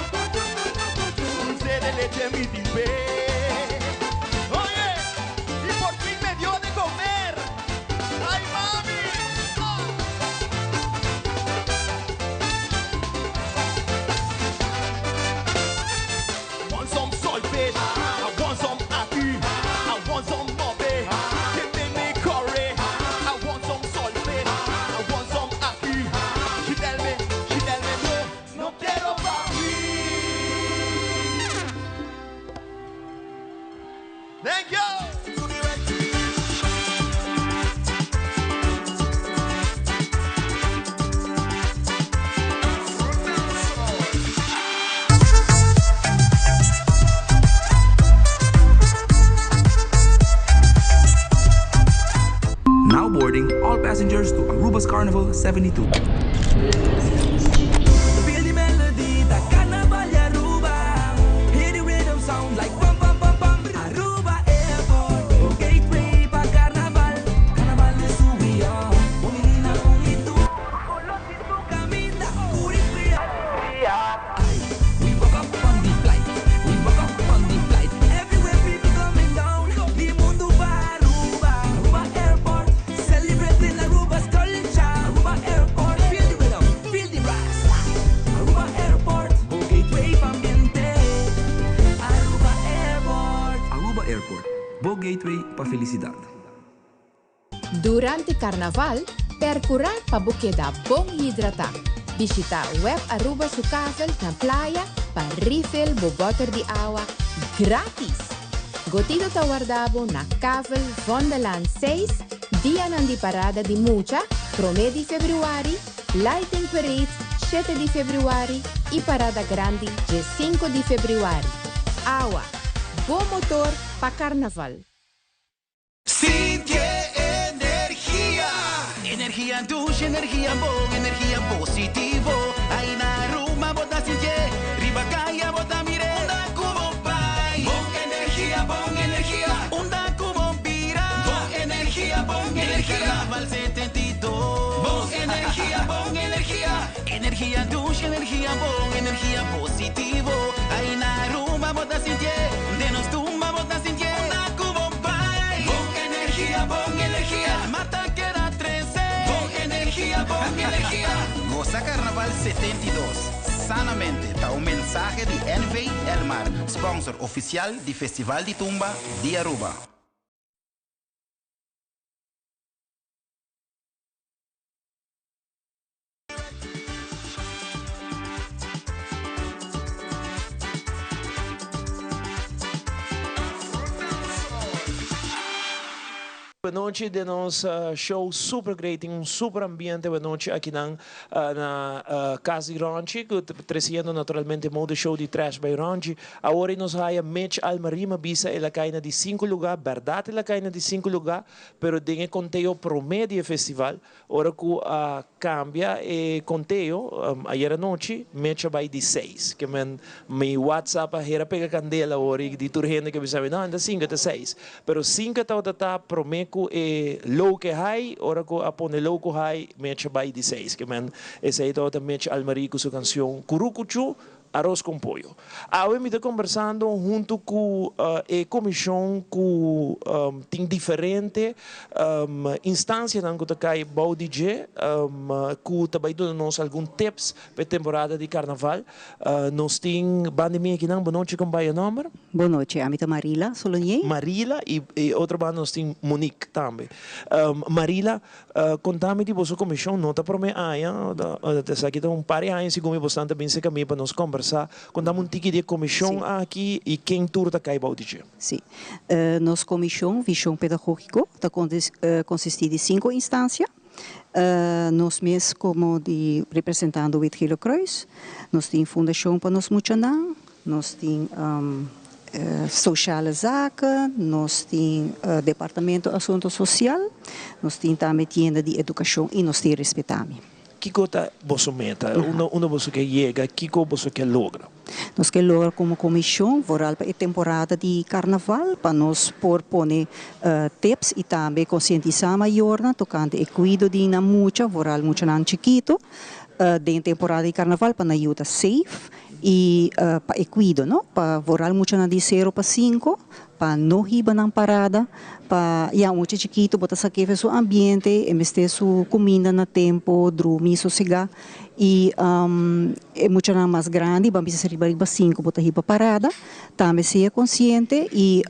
Dulce de leche mi tin p'é. Oye, y por fin me dio de comer. Ay mami! Want some saltfish, I want some ackee, I want some mauve, give me me curry. I want some saltfish, I want some ackee. She tell me, she tell me no, no quiero papi. Thank you. Now boarding all passengers to Aruba's Carnival 72. Feel the melody, the Carnaval di Aruba. Hear the rhythm sound like pam pam pam pam. Aruba Airport, oh gateway pa Carnaval. Carnaval is who we are. Unilina unitu. Caminda, curipia. We woke up on the flight. We woke up on the flight. Everywhere people coming down. Di mundo pa Aruba. Aruba Airport, celebrating Aruba's culture. Aruba Airport, feel the rhythm, feel the brass. Aruba Airport, oh gateway pa ambiente. Aruba Airport. Aruba Airport, bo gateway pa felicidad. Durante Carnaval, percura pa bo keda bon hidrata. Bishita Web Aruba su kavel na Playa pa refill bo boter di awa gratis. Gotito ta warda bo na Kavel Vondellaan 6, dianan di parada di mucha, 1 di februari, Lighting Parade 7 di februari y Parada Grandi 5 di februari. Awa, bo motor pa Carnaval. Sinti energia. Energia dushi, energia bon, energia positivo. Ay na Aruba bo ta sinti, riba caya bo ta mir'e. Unda cu bo bay. Bon energia, bon energia. Unda cu bo bira. Bon energia, bon energia. Carnaval 72. Bon energia, bon energia. Energia dushi, energia bon, energia positivo. Ay na Aruba bo ta sinti, den nos tumba bo ta sinti. Unda cu bo bay. Bon energia, bon energia. Mata keda 13. Bon energia, bon energia. Goza Carnaval 72. Sanamente, ta un mensahe di NV Elmar, sponsor oficial di Festival di Tumba di Aruba. Nochi di nos show super great, un super ambiente nochi aki na Cas di Ronchi, treciendo naturalmente mode show di Trash by Ronchi. Awor nos haya Mitch Almarima bisa el a cay na di 5 lugar, berdad el a cay na di 5 lugar, pero den conteo promedio festival, ora cu cambia e conteo, ayera nochi, Mitch bay di 6, kiermen mi WhatsApp a hera pega candela awor di tur hende cu bisa, no, anda 5 ta 6, pero 5 ta ta prome cu e low cu high, ora cu a pone low cu high, Mitch bay di 6, kiermen esey ta Mitch Almarie cu su cancion Curucuchu, Arroz con Pollo. Awe mi ta conversando hunto cu e comision cu tin diferente instancia cu ta cay bou di dje, cu tambe duna nos algun tips pa temporada di carnaval. Nos tin banda mi aki nan, bon nochi, con ta bo nomber? Bon nochi, ami ta Marila Solonier. Marila y otro banda nos tin Monique tambe. Marila, conta mi di boso comision, no ta prome aña, aki ta un par di aña segun mi bastante bin cerca mi pa nos conversa. Conta mi un tiki di comision aki y ken tur ta cay bou di dje. Si. Nos comision, Vision Pedagogico, ta consisti di cinco instancia. Nos mes como di representando Wit Gele Kruis, nos tin Fundacion pa Nos Muchanan, nos tin Sociale Zaken, nos tin Departamento Asunto Social, nos tin tambe Tienda di Educacion y nos tin Respetami. Kiko ta boso meta? Unda unda boso ke yega? Kiko boso ke logra? Nos ke logra komo komishon, vooral pa e temporada di karnaval, pa nos por pone tips i tambe konsientisá mayornan tokante e kuido di nan mucha, vooral muchanan chikitu, den temporada di karnaval pa nan yuda safe i pa e kuido, no? Pa vooral muchanan di sero pa sinku, pa no hiba nan parada, pa ya un mucha chikitu bo ta sa kefe su ambiente, e mester su kuminda na tempu, drumi sosegá i e muchanan mas grandi ban bisa riba riba sinku bo ta hiba parada, tambe sea konsiente i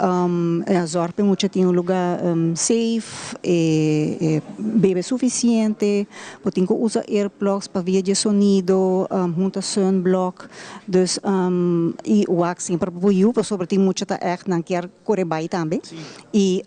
ya zòrg pa e mucha tin un lugá safe, e bebe sufisiente, bo tin ku usa earplugs pa via dje sonido, hunta sunblock. Dus y wak semper pa bo yu pasobra tin mucha ta echt nan kier kore bai tambe y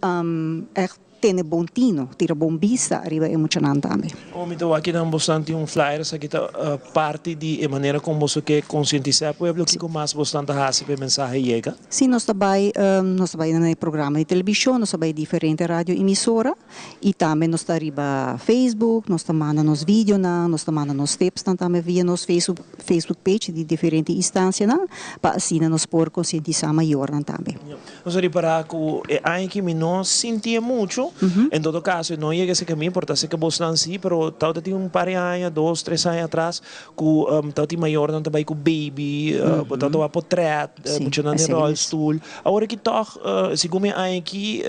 echt tene bon tino, tira bon bista ariba e muchanan tambe. Oh mi ta wak kinan bosnan tin un flyer esaki ta parti di e manera kon boso ke konsientisá e pueblo kiko mas bosnan ta hasi pa e mensahe yega? Si nos ta bai nos ta bai na e programa di telebishon nos ta bai diferente radio emisora Y tambe nos ta riba Facebook, nos ta manda nos videonan, nos ta manda nos tipsnan tambe via nos Facebook Facebook page di diferente instancianan pa asina nos por concientisa mayornan tambe. Nos a ripara cu e aña aki mi no sinti'e mucho, en todo caso e no yega esaki mi, por ta esaki bosnan si, pero tawata tin un par di aña, dos, tres aña atras, cu tawata tin mayornan ta bay cu baby, bo tawata wak potret, muchanan den rolstoel. Awor aki tog, segun mi aña aki,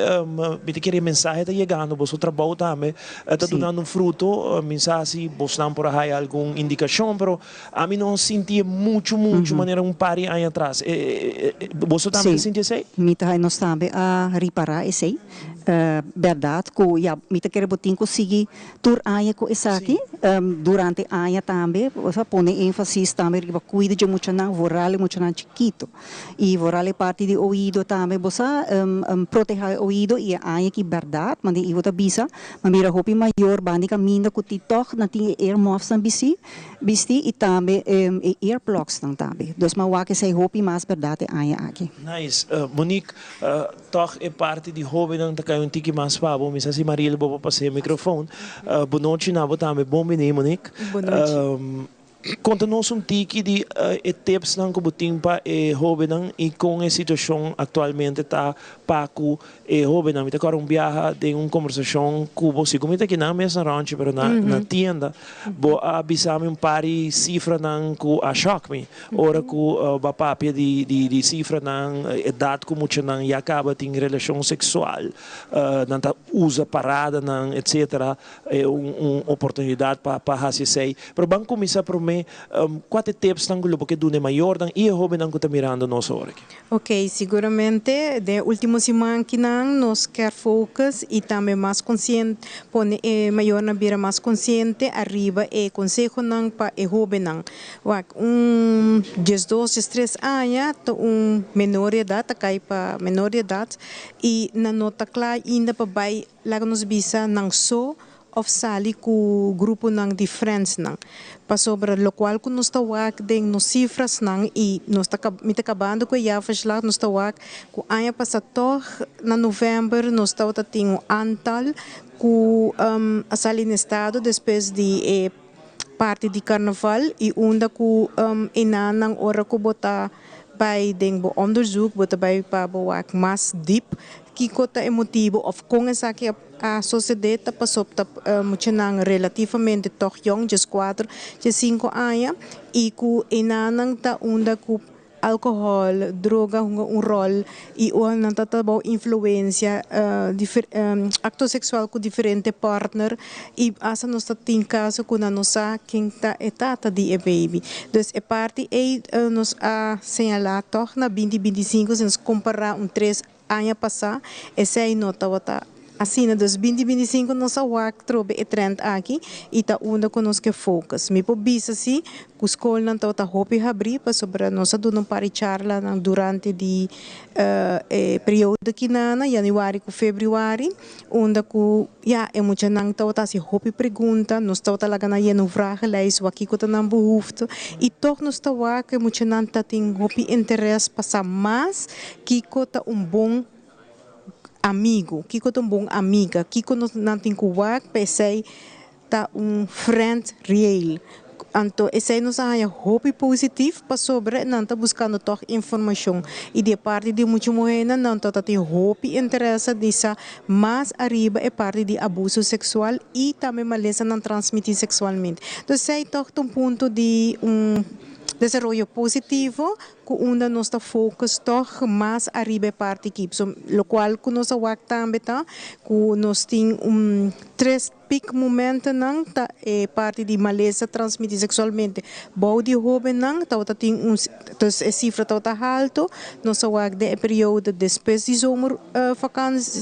mi ta kere e mensahe ta yegando, boso trabou tambe ta dunando un fruto. Mi sa si bosnan por a haya algun indikashon, pero ami no sinti e muchu muchu manera un par di aña atras. Boso tambe ta sinti esei? Mi ta nos tambe a ripará esei. Bèrdat ku ya mi ta kere bo tin ku sigui tur aña ku esaki. Durante aña tambe, bo pone énfasis tambe riba kuido dje muchanan, vooral e muchanan chikitu. Y vooral e parti di oido tambe bo sa proteha e oido y e aña ki berdad mande Ivo ta bisa ma mira hopi mayor banda di caminda cu ti toch nan tin e earmuffs nan bisti bisti y tambe e earplugs nan tambe dus ma wak esey hopi mas berdad e aña aki. Nice. Monique, toch e parti di hobennan ta cay un tiki mas pa bo. Mi sa si Mariel bo por pasa e microfoon. Bo nochi na bo tambe. Bon bini Monique. Bo nochi. Konta nos un tiki di e tipsnan ku bo tin pa e hóbennan i kon e situashon aktualmente ta pa ku e hóbennan. Mi ta kòrda un biaha den un kombersashon ku bo, sigur mi ta kinan mes na ròntje pero na na tienda, bo a bisa mi un par di sifranan ku a shòk mi ora ku bo a papia di di di sifranan, edat ku muchanan ya kaba tin relashon seksual, nan ta usa paradanan etsetera. E un un oportunidat pa pa hasi esei. Pero ban kuminsá promé, kua ta e tipsnan ku lo bo ke duna e mayornan i e hóbennan ku ta mirando nos ora aki? Ok, siguramente den e último siman kinan nos kier focus i tambe mas consien pone e mayornan bira mas konsiente ariba e konsehonan pa e hóbennan. Wak, un diesdos, diestres aña ta un menor di edat, ta kai pa menor di edat i nan no ta kla ainda pa bai Laga nos bisa nan so of sali ku gruponan di friendsnan. Pasobra lokual ku nos ta wak den nos sifrasnan i nos ta mi ta kabando ku e jaarverslag nos ta wak ku aña pasa tog na november nos tabata tin un aantal ku a sali na estado despues di e parti di karnaval i unda ku enanan ora ku bo ta bai den bo onderzoek bo ta bai pa bo wak mas dip Kiko ta e motibu òf kon esaki a sosodé? Ta pasobra ta muchanan relativamente tòg yòn, dieskuater, diesinku aña, i ku enanan ta unda ku alkohòl, droga hunga un ròl i ora nan ta bou influensia akto seksual ku diferente partner i asta nos ta tin kaso ku nan no sa ken ta e tata di e baby. Dus e parti ei nos a señalá tòg na binti 25 si nos kompará un tres Aña pasá esei no tabata asina. Dus binti 25 nos a wak trobe e trend aki i ta unda ku nos ke focus. Mi por bisa si ku skolnan tabata hopi habrí pasobra nos a duna un par di charlanan durante di e periodo kinana, yanüari ku febrüari, unda ku ya e muchanan tabata hasi hopi pregunta, nos tabata laga nan yena un vragenlijst wak kiko ta nan behoefte i tòg nos ta wak ku e muchanan ta tin hopi interes pa sa mas Kiko ta un bon amigu? Kiko ta un bon amiga? Kiko nos nan tin ku wak pa esei Ta un friend real. Anto esei nos a haña hopi positif pasobra nan ta buskando tòg informashon i di e parti di mucha muhénan nan ta tin hopi interesa di sa mas ariba e parti di abuso seksual i tambe malesanan transmití seksualmente. Entonces esei tòg ta un punto di un desaroyo positivo ku unda nos ta focus tòg mas ariba e parti aki. So lokual ku nos a wak tambe ta ku nos tin un tres Piek momentonan ta e parti di malesa transmiti seksualmente bou di hóbennan tabata tin un dus e sifra tabata halto. Nos a wak den e periodo despues di zomer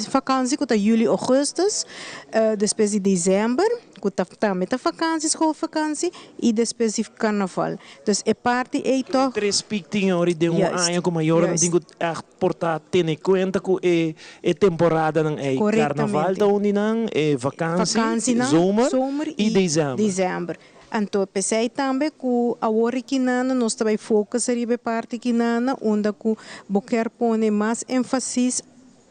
vakansi ku ta juli ougùstùs, despues di desèmber ku ta tambe ta vakansi schoolvakansi i despues di karnaval. Dus e parti ei tòg. Tres piek tin ori den un aña ku mayornan tin ku ègt por ta tene kuenta ku e e temporadanan ei. Karnaval ta un di nan, e vakansi, zomer i desèmber. Anto p'esei tambe ku awor e kinana nos ta bai focus riba e parti kinana unda ku bo kier pone mas enfasis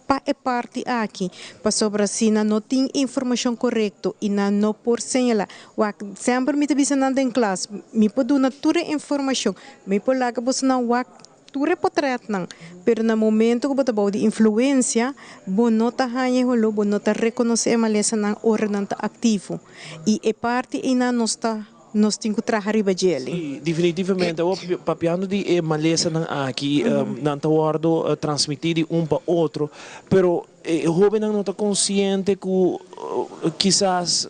pa e parti aki, pasobra si nan no tin informashon korekto i nan no por señalá. Wak, semper mi ta bisa nan den klas, mi por duna tur e informashon, mi por laga bosonan wak tur e potretnan, pero na momento ku bo ta bou di influensia, bo no ta haña e holó, bo no ta rekonosé e malesanan ora nan ta aktivo. I e parti einan nos ta nos tin ku traha riba djeli. Sí, definitivamente. Awor, papiando di e malesanan aki, nan ta wòrdu transmití di un pa otro, pero E hobennan no ta konsiente ku kisas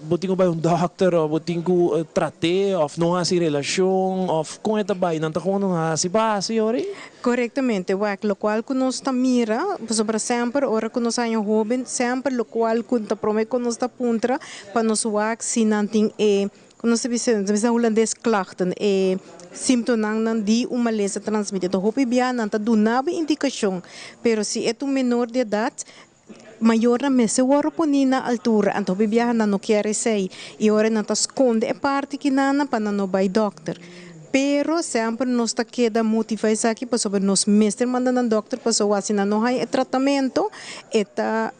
bo tin ku bai un dòkter òf bo tin ku trat'é òf no hasi relashon òf kon e ta bai. Nan ta gewoon hasi pa hasi ori. Korektamente, wak. Lokual ku nos ta mira, pasobra semper ora ku nos haña hoben, semper lokual ku ta promé ku nos ta puntra pa nos wak si nan tin e Ku nos ta bisa, nos ta bisa na hulandes klachten, e simptonan di un malesa transmití. Enton hopi bia nan ta duna bo indikashon, pero si e ta un menor di edat, mayornan mester wòrdu poní na altura. Anto hopi biaha nan no kier esei i ora nan ta skonde e parti kinanan pa nan no bai dòkter. Pero semper nos ta keda motivá esaki pasobra nos mester manda nan dòkter pasobra si nan no haña e tratamentu e ta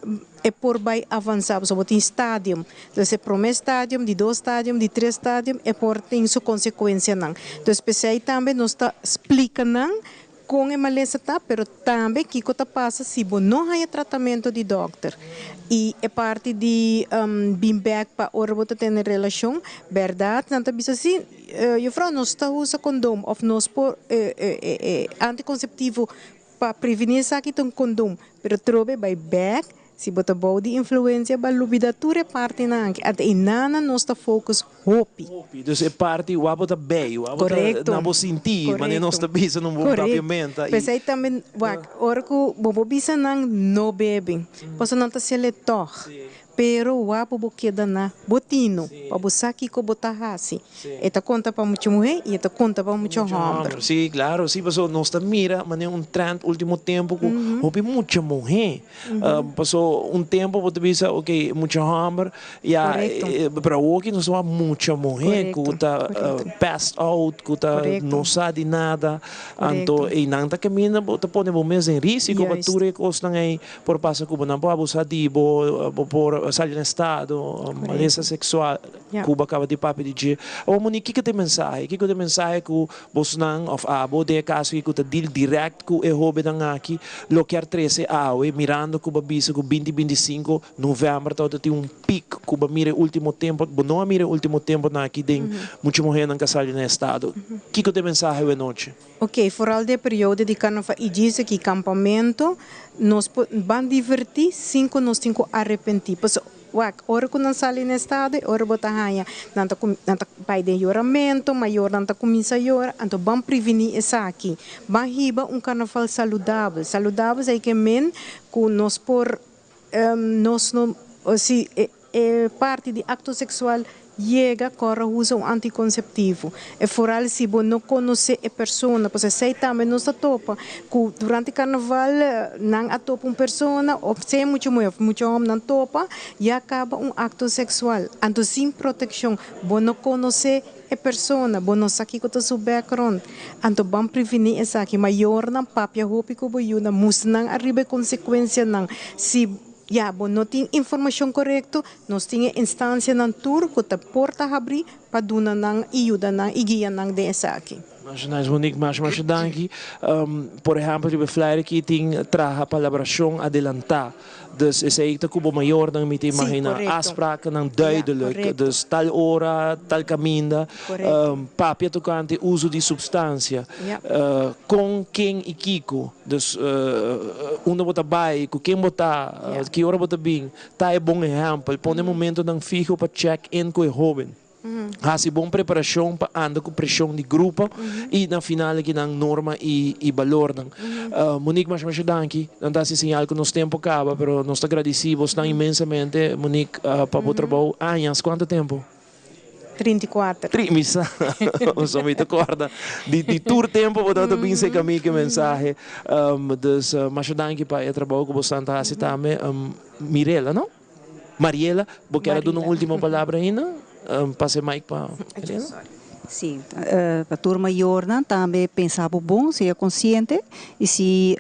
E por bai avansá, pasobra bo tin stadium. Entonces e promé stadium, di dos stadium, di tres stadium, e por tin su konsekuensianan. Entonces p'esei tambe nos ta splika nan kon e malesa ta, pero tambe kiko ta pasa si bo no haña tratamentu di dòkter. I e parti di bin bèk pa ora bo ta tene relashon, bèrdat nan ta bisa si, jufrou nos ta usa kondom òf nos por antikonseptivo Pa prevení esaki ta un kondom, pero trobe bai bek si bo ta bou di influensia ba lubida tur e partinan aki. Ata e nana nos ta focus hopi. Hopi, dus e parti wou bo ta bei, wou bo ta na bo sinti, manera nos ta bisa na un bon papiamento. Korekto. P'esei tambe wak ora ku bo por bisa nan no bebe, pasobra nan ta sele tòg. Pero wak bo bo keda na bo tino pa bo sa kiko bo ta hasi. E ta konta pa mucha muhé i e ta konta pa mucha hòmber. Sí, klaro, sí, pasobra nos ta mira manera un trend último tempu ku hopi mucha muhé. Pasobra un tempu bo ta bisa oke mucha hòmber ya, pero awoki nos ta wak mucha muhé ku ta passed out, ku ta no sa di nada. Anto einan ta kaminda bo ta pone bo mes den risiko pa tur e kosnan ei. Por pasa ku bo nan por abusa di bo, bo por sali na estado, malesa seksual ku bo a kaba di papia di dje. Awor Monique, kiko ta e mensahe? Kiko ta e mensahe ku bosnan òf abo den e kaso aki ku ta deal dirèkt ku e hóbennan aki lo kier trese awe mirando ku bo a bisa ku binti 25 novèmber tabata tin un pik ku bo a mira e último tempu, bo no a mira e último tempunan aki den mucha muhénan ku a sali na estado. Kiko ta e mensahe awe nochi? Ok, foral di e periodo di carnaval y djis aki campamento, nos por ban diverti sin cu nos tin cu arepenti. Pasobra, wak, ora cu nan sali na estado y ora bo ta haya nan ta nan ta bay den yoramento, mayornan ta cuminsa yora, anto ban preveni esaki. Ban hiba un carnaval saludabel. Saludabel esaki ke men cu nos por nos no si e parti di acto sexual yega kòrda usa un anticonceptivo. E foral si bo no konosé e persona, pasobra esei tambe nos ta topa ku durante karnaval nan a topa un persona òf sea mucha muhé òf mucha hòmber nan topa ya kaba un akto seksual. Anto sin protekshon bo no konosé e persona, bo no sa kiko ta su background. Anto ban prevení esaki. Mayornan papia hopi ku bo yunan, mustra nan ariba e konsekuensianan. Si. ya bo no tin informashon korekto, nos tin e instansianan tur ku ta por ta habrí pa duna nan i yuda nan i guia nan den esaki. Masha nice Monique, masha masha danki. Por ehempel riba e flyer aki tin traha palabrashon adelantá. Dus esei ta ku bo mayornan mi ta imagina afsprakennan duidelijk. Dus tal ora, tal kaminda, papia tokante uso di supstansia, kon, ken i kiko. Dus unda bo ta bai, ku ken bo ta, ki ora bo ta bin, ta e bon ehèmpel. Pone momentonan fiho pa check in ku e hóben. Hasi bon preparashon pa anda ku preshon di grupo i na final aki nan norma i balornan. Monique masha masha danki. Nan ta hasi señal ku nos tempu kaba pero nos ta gradisí bosnan inmensamente Monique pa bo trabou. Añas kuantu tempu? 34. Tri mi sa pasobra mi ta kòrda di tur tempu bo tabata bin seka mi ku e mensahe. Dus masha danki pa e trabou ku bosnan ta hasi tambe. Mirela no? Mariela, bo kier a duna un ultimo palabra ainda? Pasa e mic pa Mariela. Sí, pa tur mayornan tambe pensa bo bon, sea konsiente i si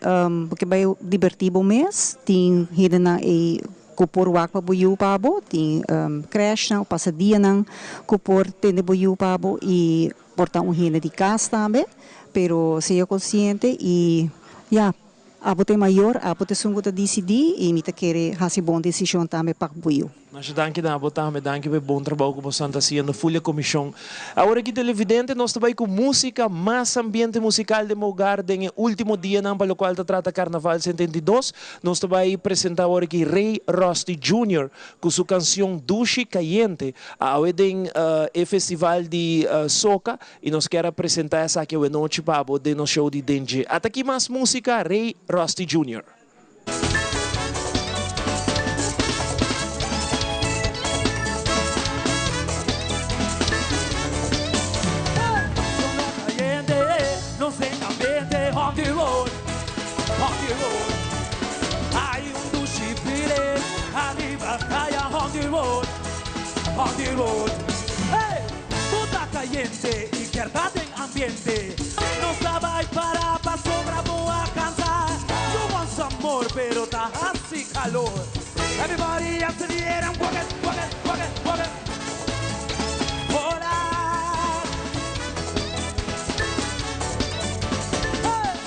bo ke bai dibertí bo mes, tin hendenan ei ku por wak pa bo yu pa bo, tin krèshnan o pasadianan ku por tende bo yu pa bo i por ta un hende di kas tambe, pero sea konsiente i ya. Abo ta e mayor, abo ta esun ku ta disidí i mi ta kere hasi bon desishon tambe pa bo yu. Masha danki na abo tambe, danki pa e bon trabou ku bosan ta hasiendo, Fulia Komishon. Awor aki televidente nos ta bai ku músika, mas ambiente musikal den bo hogar den e último dianan pa lokual ta trata Karnaval 72. Nos ta bai presenta awor aki Ray Rusty Junior ku su kansion Dushi Kayente awe den e festival di Soca. I nos kier a presenta esaki awenochi pa bo den nos show di Den Dje. Ata aki mas musica, Ray Rusty Junior. Bo ta cayente y kier ta den ambiente. No sa bay para pasobra bo a cansa. You want some more pero ta haci calor. Everybody hands in the air and work it, work it, work it, work it. Hola. Hey!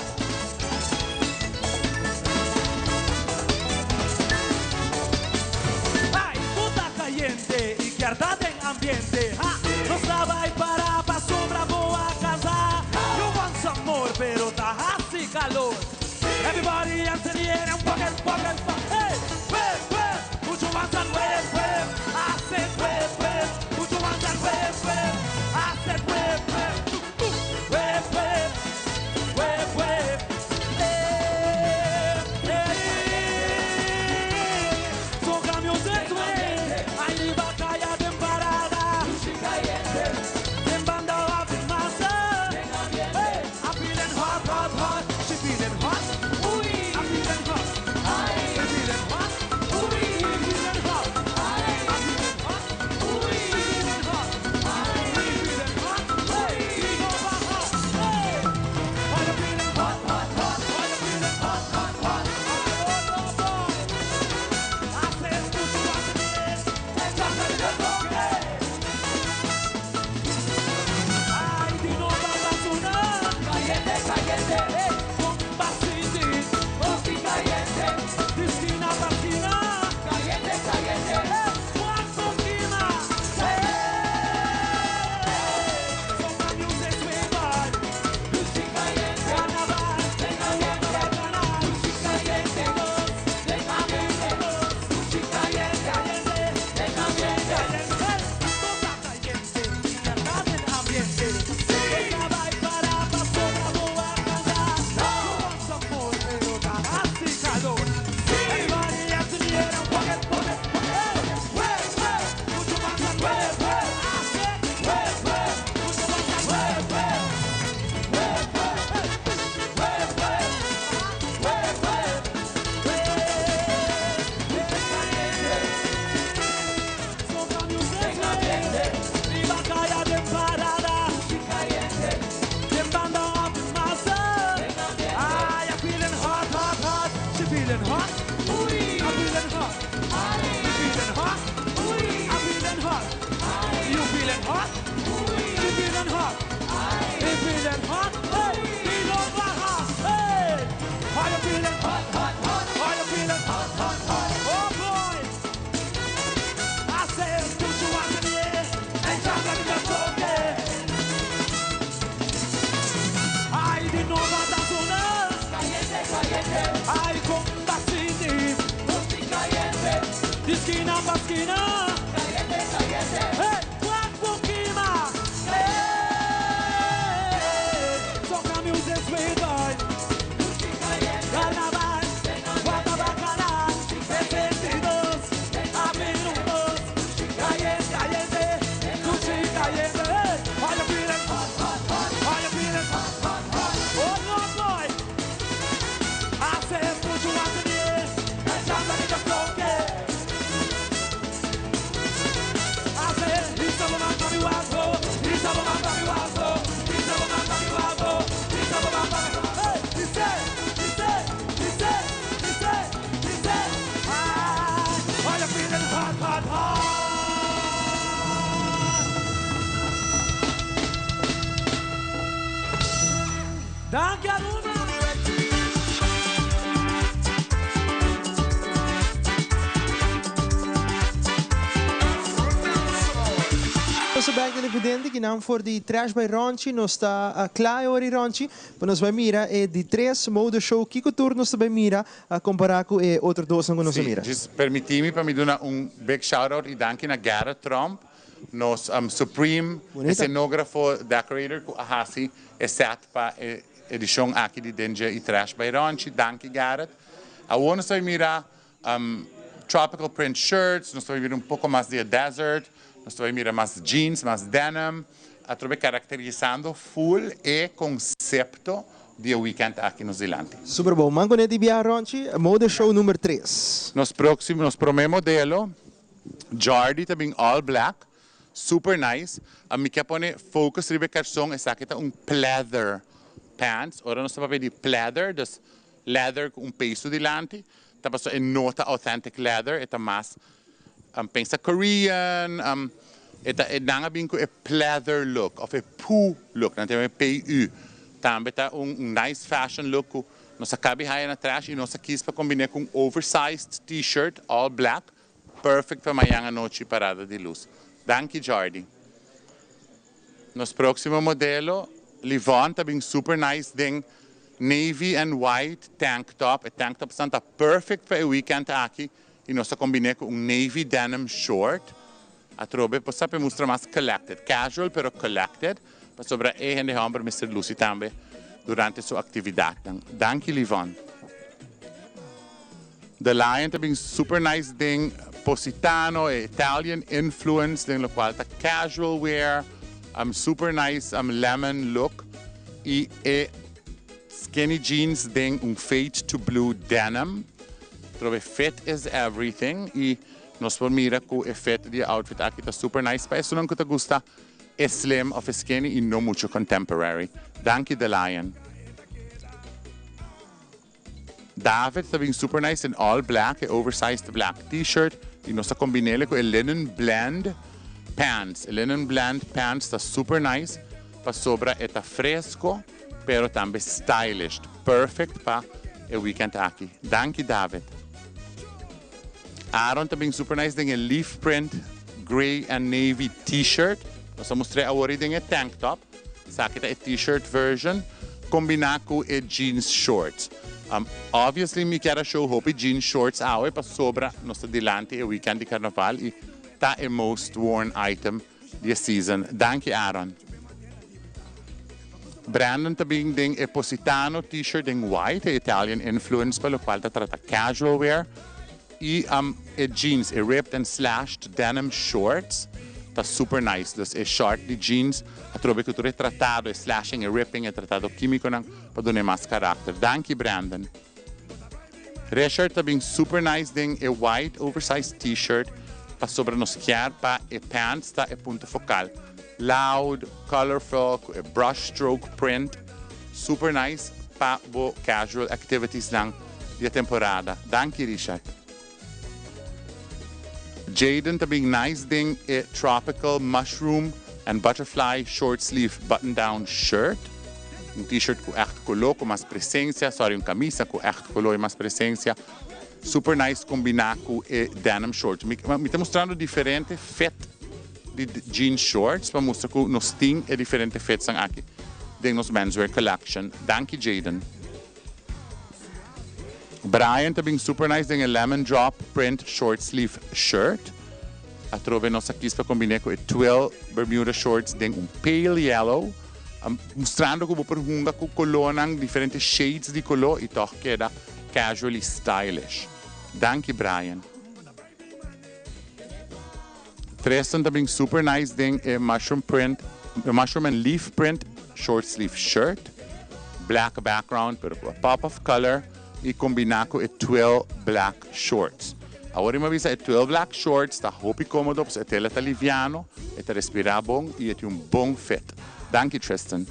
Ay, bo ta cayente y kier ta den ambiente. Ha! No sa bai para pasobra bo a casa. You want some more pero ta haci calor. Everybody hands in the air and work it, work it, work it. Hey! Wep, wep, put your hands and wave, wave. Skina pa skina. Caliente, caliente. Hey, cuerpo quema. Hey, soca music sweet boy. Carnaval, guata bacanal, 72, a minutos. Caliente, caliente, dushi caliente. Hey, are you feeling hot, hot, hot? Are you feeling hot, hot, hot? Oh, no, boy. Hace mucho hace bien. Echando que yo toque. Hace, y solo manda mi guapo, y solo manda mi guapo, y solo manda mi guapo, y solo manda mi Hey, dice, dice, dice, dice, dice. Ay, are you feeling hot, hot, hot? Danki Aruba! Nos ta bek televidente kinan for di Trash by Ronchi. Nos ta kla e ora di Ronchi pa nos bai mira e di tres mode show. Kiko tur nos ta bai mira compara cu e otro dosnan cu nos a Sí, mira? djis permiti mi pa mi duna un big shout out y danki na Garrett Tromp, nos supreme Bonita. escenografo decorator cu a haci e set pa e edicion aki di Den Dje y Trash by Ronchi. Danki Garrett. Awor nos ta bai mira tropical print shirts, nos ta bai mira un poco mas di e desert, nos ta bai mira mas jeans, mas denim, atrobe caracterisando full e concepto di e weekend aki nos dilanti. Super bon. Man cu di bia Ronchi, mode show number 3. Nos proximo, nos prome modelo, Jordi ta bin all black, super nice. Mi kier pone focus riba e carson, esaki ta un pleather pants. Ora nos ta papia di pleather, dus leather cu un peso dilanti, ta paso e no ta authentic leather, e ta mas, pensa Korean, e ta e nan a bin cu e pleather look, of e pu look, nan ta yama e PU. Tambe ta un nice fashion look cu nos a cabi haya na trash y nos a kies pa combine cu un oversized t-shirt all black, perfect pa mañan anochi parada di luz. Danki Jordi. Nos proximo modelo, Livon, ta bin super nice den navy and white tank top. E tank top ta perfect pa e weekend aki y nos ta combine cu un navy denim short. Atrobe, por sa mustra mas collected, casual pero collected, pasobra e hende homber mester luci tambe durante su actividad. Danki Livon. The Lion ta bin super nice den Positano, e Italian influence, den locual ta casual wear, super nice lemon look y e skinny jeans den un fade to blue denim. Trobe fit is everything y nos por mira cu e fit di outfit aki ta super nice pa esunnan cu ta gusta e slim of e skinny y no mucho contemporary. Danki The Lion. David ta bin super nice in all black, e oversized black t-shirt y nos ta combinele cu e linen blend pants. E linen blend pants ta super nice pasobra e ta fresco pero tambe stylish. Perfect pa e weekend aki. Danki David. Aaron ta bin super nice den e leaf print gray and navy t-shirt. Nos ta mustra awor den e tank top. Esaki ta e t-shirt version combina cu e jeans shorts. Obviously mi kier show hopi jeans shorts awe pasobra nos ta dilanti e weekend di carnaval y ta e most worn item di season. Danki Aaron. Brandon ta bin den e Positano t-shirt in white, e Italian influence, pa locual ta trata casual wear. Y e jeans, e ripped and slashed denim shorts, ta super nice. Dus e short di jeans, atrobe cu tur e tratado, e slashing, e ripping, e tratado quimiconan, pa duna mas caracter. Danki Brandon. Richard ta bin super nice den e white oversized t-shirt, pasobra nos kier pa e pants ta e punto focal. Loud, colorful, e brush stroke print, super nice pa bo casual activities nan di temporada. Danki Richard. Jaden ta bin nice den e tropical mushroom and butterfly short sleeve button down shirt. Un t-shirt cu echt color, cu mas presencia. Sorry, un camisa cu echt color y mas presencia. Super nice combina cu e denim shorts. Mi ta mustrando diferente fit di jean shorts pa mustra cu nos tin e diferente fits aki den nos menswear collection. Danki Jaden. Brian ta bin super nice den e lemon drop print short sleeve shirt. Atrobe nos a kies pa combine cu e twill bermuda shorts den un pale yellow, mustrando cu bo por hunga cu colornan, diferente shades di color y toch keda casually stylish. Danki Brian. Tristan ta bin super nice den e mushroom print, mushroom and leaf print short sleeve shirt, black background pero cu a pop of color y combina cu e twill black shorts. Awor mi a bisa e twill black shorts ta hopi comodo pasobra e tela ta liviano, e ta respira bon y e tin un bon fit. Danki Tristan.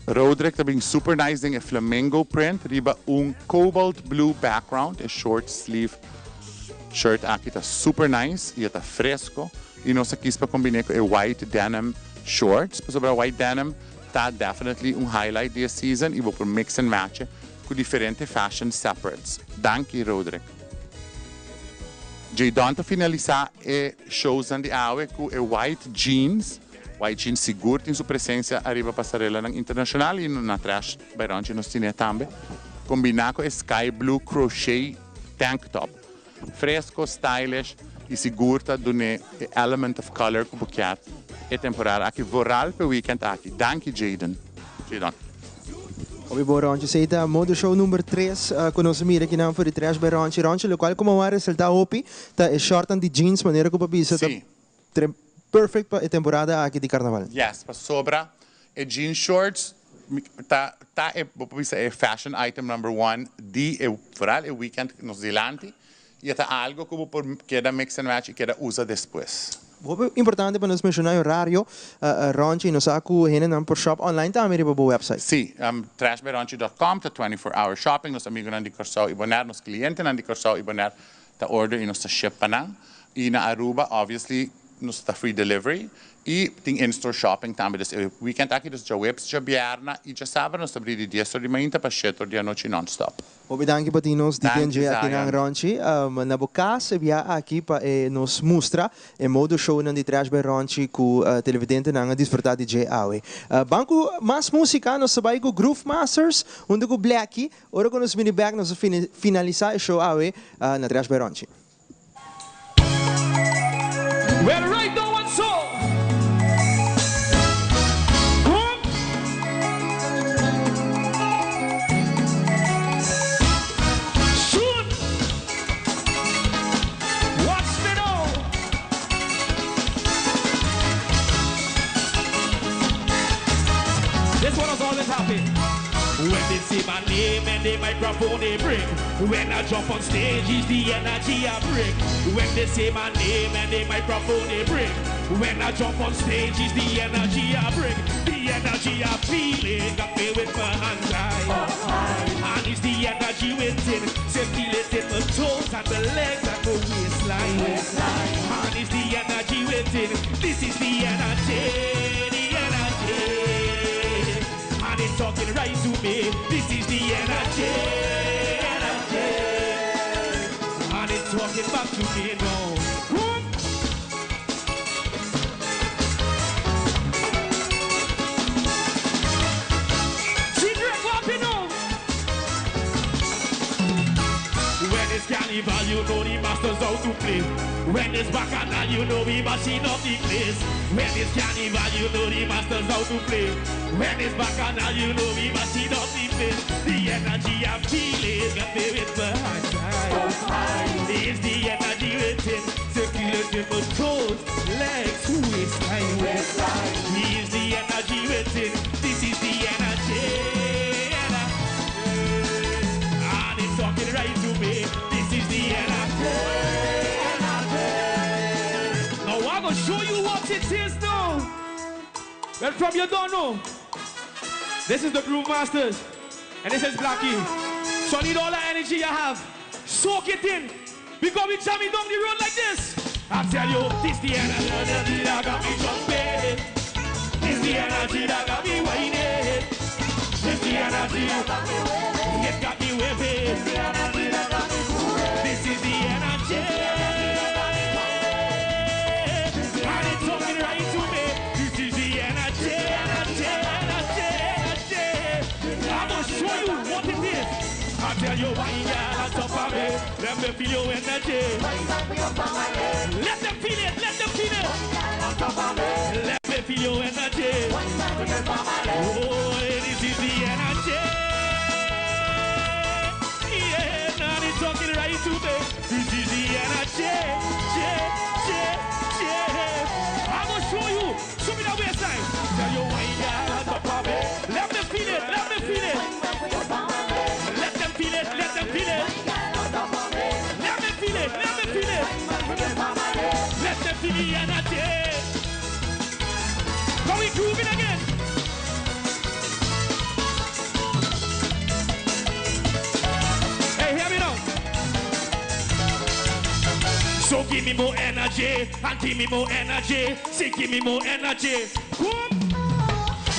Roderick ta bin super nice den e flamingo print riba un cobalt blue background. E short sleeve shirt aki ta super nice y e ta fresco y nos a kies pa combine cu e white denim shorts pasobra white denim ta definitely un highlight di e season y bo por mix and match e cu diferente fashion separates. Danki Roderick. Jadon ta finalisa e showsnan di awe cu e white jeans. White Jeans sigur tin su presencia ariba pasarelanan internacional y na Trash by Ronchi nos tine tambe. Combina cu e sky blue crochet tank top. Fresco, stylish y sigur ta dune e element of color cu bo kier e temporada aki vooral p'e weekend aki. Danki Jayden. Jadon. Hopi bon Ronchi, esey ta Motor Show number tres cu nos a mira akinan for di Trash by Ronchi. Ronchi, locual cu mi a resalta hopi ta e shortnan di jeans manera cu bo a bisa ta Perfect pa e temporada aki di carnaval. Yes, pasobra e jean shorts ta ta e bo por bisa e fashion item number one di e vooral e weekend nos dilanti y e ta algo cu bo por keda mix and match y keda usa despues. Hopi importante pa nos menciona e horario, Ronchi, nos sa cu hendenan por shop online tambe riba bo website. Si, trashbyronchi dot com ta 24 hour shopping, nos amigonan di Corsou y Bonaire, nos clientenan di Corsou y Bonaire Ta order y nos ta ship pa nan. Y na Aruba obviously nos ta free delivery y tin in-store shopping tambe. Dus e weekend aki dus djaweps, djabierna y djasabra nos ta bri di dies or di mainta pa shete or di anochi non-stop. Hopi danki pa tin nos di Danki DNJ aki nan Zion. Ronchi. Na bo cas e bia aki pa e nos mustra e modo shownan di Trash by Ronchi cu televidentenan a disfruta di dje awe. Ban cu mas musica, nos ta bay cu Groove Masters hunto cu Blacky. Ora ku nos bini bek nos a finalisá e show awe na Trash by Ronchi. Well right now and so Come Shoot Watch me now This one is always happy When they say my name and the microphone they bring When I jump on stage it's the energy I bring When they say my name and the microphone they bring When I jump on stage it's the energy I bring The energy I feel it got me with my hands high And it's the energy within Say feel it in my toes and my legs and my waistline And it's the energy within This is the energy, the energy And it's talking right to me This is the energy, energy And it's talking back to me now Come Secret what now When it's carnival, you know the masters how to play. When it's bacchanal, you know we mashing up the place. When it's carnival, you know the masters how to play. When it's bacchanal, you know we mashing up the place. The energy I'm feeling got me with my hands high. It's the energy within, circulating my toes, legs, waistline. It's the energy within. This is the energy. And it's talking right to me. This is the energy. Now I'm gonna show you what it is now. Well, from you don't know. This is the Groove Masters. And this is Blackie. So I need all the energy you have. Soak it in. Because we jamming down the road like this. I tell you, this the energy that got me jumping. This the energy that got me whining. This the energy that got me waving. It got me waving. This the energy that got me grooving. This is the energy. And it's talking right to me. This is the energy, energy, energy, energy. I'm gonna show you. Let me feel your energy. Let them feel it, let them feel it. Let me feel your energy. Oh, this is the energy. Yeah, now they talking right to me. This is the energy. Yeah, yeah, yeah. I'm gonna show you. Show me that waistline. Tell you why girl on top of me. Let me feel it, let me feel it. Let them feel it, let them feel it. Let me feel it, let me feel it. Let them feel the energy. Come we grooving again. Hey, hear me now. So give me more energy and give me more energy. Say give me more energy. Come.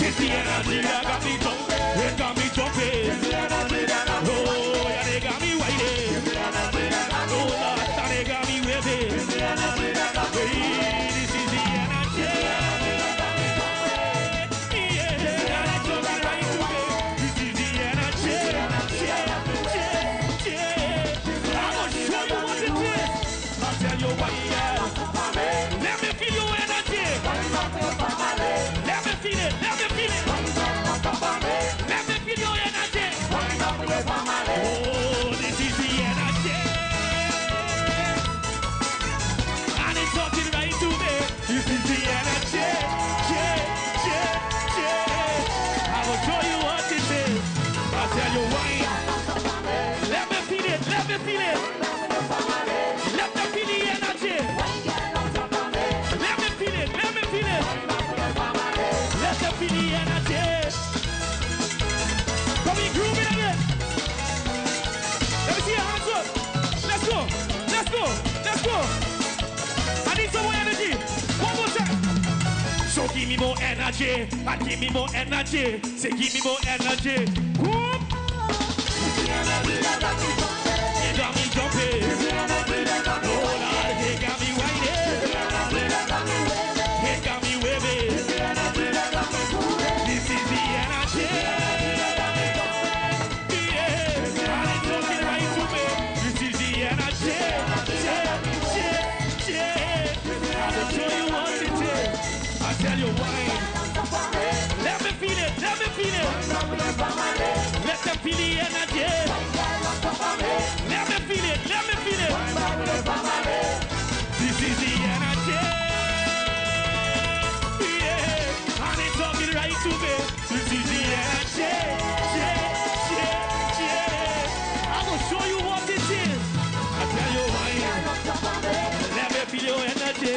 It's the energy that got me jumping. It got me jumping. Oh, yeah, they got me waiting. Oh, Lord, they got me waving. Hey, this is the energy. Yeah, and it's talking right to me. This is the energy. Yeah, yeah, yeah. I'm gonna show you what it is. I'll tell you why, yeah. Let me feel your energy. Let me feel it. Let me feel it. Let me feel your energy. Oh, this is the energy. And it's talking right to me. This is the energy. Yeah, yeah, yeah. I will show you what it is. I tell you why. Let me feel it. Let me feel it. Let me feel the energy. Let me feel it. Let me feel it. Let them feel the energy. Come we grooving again. Let me see your hands up. Let's go. Let's go. Let's go. I need some more energy. One more time. So give me more energy. And give me more energy. Say give me more energy. Whoop. You got me jumping. Oh Lord, you got me whining. You got me waving. This is the energy. Yeah, and it's talking right to me. This is the energy. Yeah, yeah, yeah. I will show you what it is. I tell you why. Let me feel it. Let me feel it. Let them feel the energy. Let me feel it. Let me feel it. This is the energy. Yeah, and it's talking right to me. This is the energy. Yeah, yeah, yeah. I'm gonna show you what it is. I tell you why. Let me feel your energy.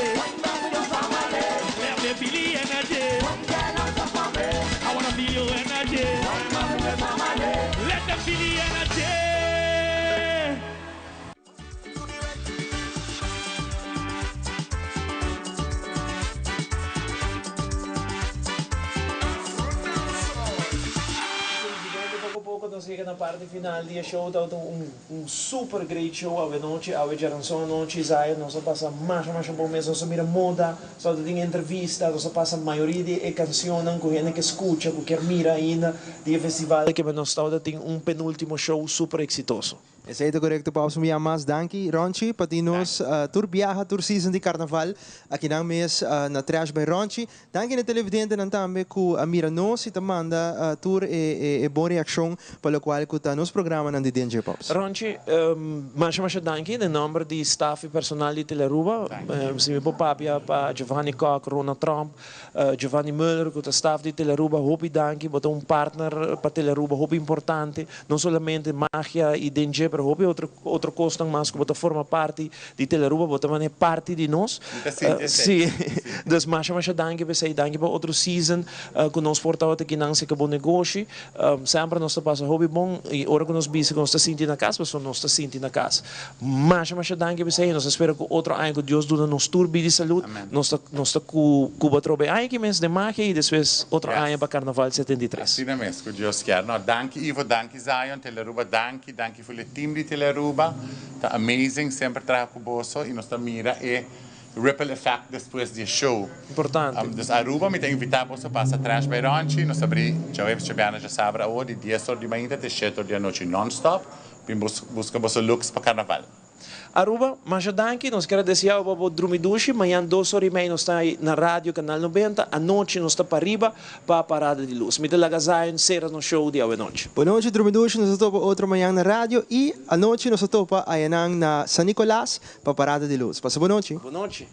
Let me feel the energy. I wanna feel your energy. Let them feel the energy. Poco poco nos yega na parti final di e show, ta un super great show awe nochi, awe djaranson anochi, Zion, nos a pasa masha masha bon mes, nos a mira moda, nos a tin entrevista, nos a pasa mayoria di e cancionnan cu hende kier scucha, cu kier mira ainda di e festival, cu nos ta tin un penultimo show super exitoso. Esey ta corecto, Paus. Mi mas danki, Ronchi, pa nos tur biaha, tur season di carnaval, aki na mes na Trash by Ronchi. Danki na televidentenan tambe cu a mira nos y ta manda tur e bon reaccion pa locual cu ta nos programa na di DJ Pops. Ronchi, masha masha danki na nomber di staff y personal di Telearuba, si mi por papia pa Giovanni Kock, Ronald Trump, Giovanni Muller, cu ta staff di Telearuba, hopi danki, bo ta un partner pa Telearuba, hopi importante, no solamente magia y DJ, pero hopi otro cos mas cu ta forma parti di Telearuba, bo ta parti di nos. Si, dus masha masha danki p'esey, danki pa otro season cu nos por ta aki nan Seca Bo Negoshi, semper nos ta pasa hopi bon y ora cu nos bisa cu nos ta sinti na cas, paso nos ta sinti na cas. Masha masha danki p'esey, nos ta spera cu otro aña cu Dios duna nos tur bida y salud, nos ta cu Cuba trobe aña aki mes di magia y despues otro aña pa Carnaval 73. Asina mes, cu Dios kier. No, danki Ivo, danki Zion, Telearuba, danki, danki pa e team di Telearuba. Ta amazing semper traha cu boso y nos ta mira e ripple effect despues di show. Importante. Dus Aruba, mi ta invita boso pasa Trash by Ronchi, nos ta habri diahuebs, diabierna, diasabra, awo di 10 or di mainta te 7 or di anochi non-stop. Bin busca boso looks pa carnaval. Aruba, masha danki, nos kier a desea bo bo drumi dushi, mañan dos ora y mei nos ta na Radio Canal 90, anochi nos ta pariba pa Parada di Luz. Mi ta laga Zion cera nos show di awenochi. Bo nochi drumi dushi, nos ta topa otro mañan na radio y anochi nos ta topa ayanan na San Nicolas pa Parada di Luz. Pasa bo nochi. Bo nochi.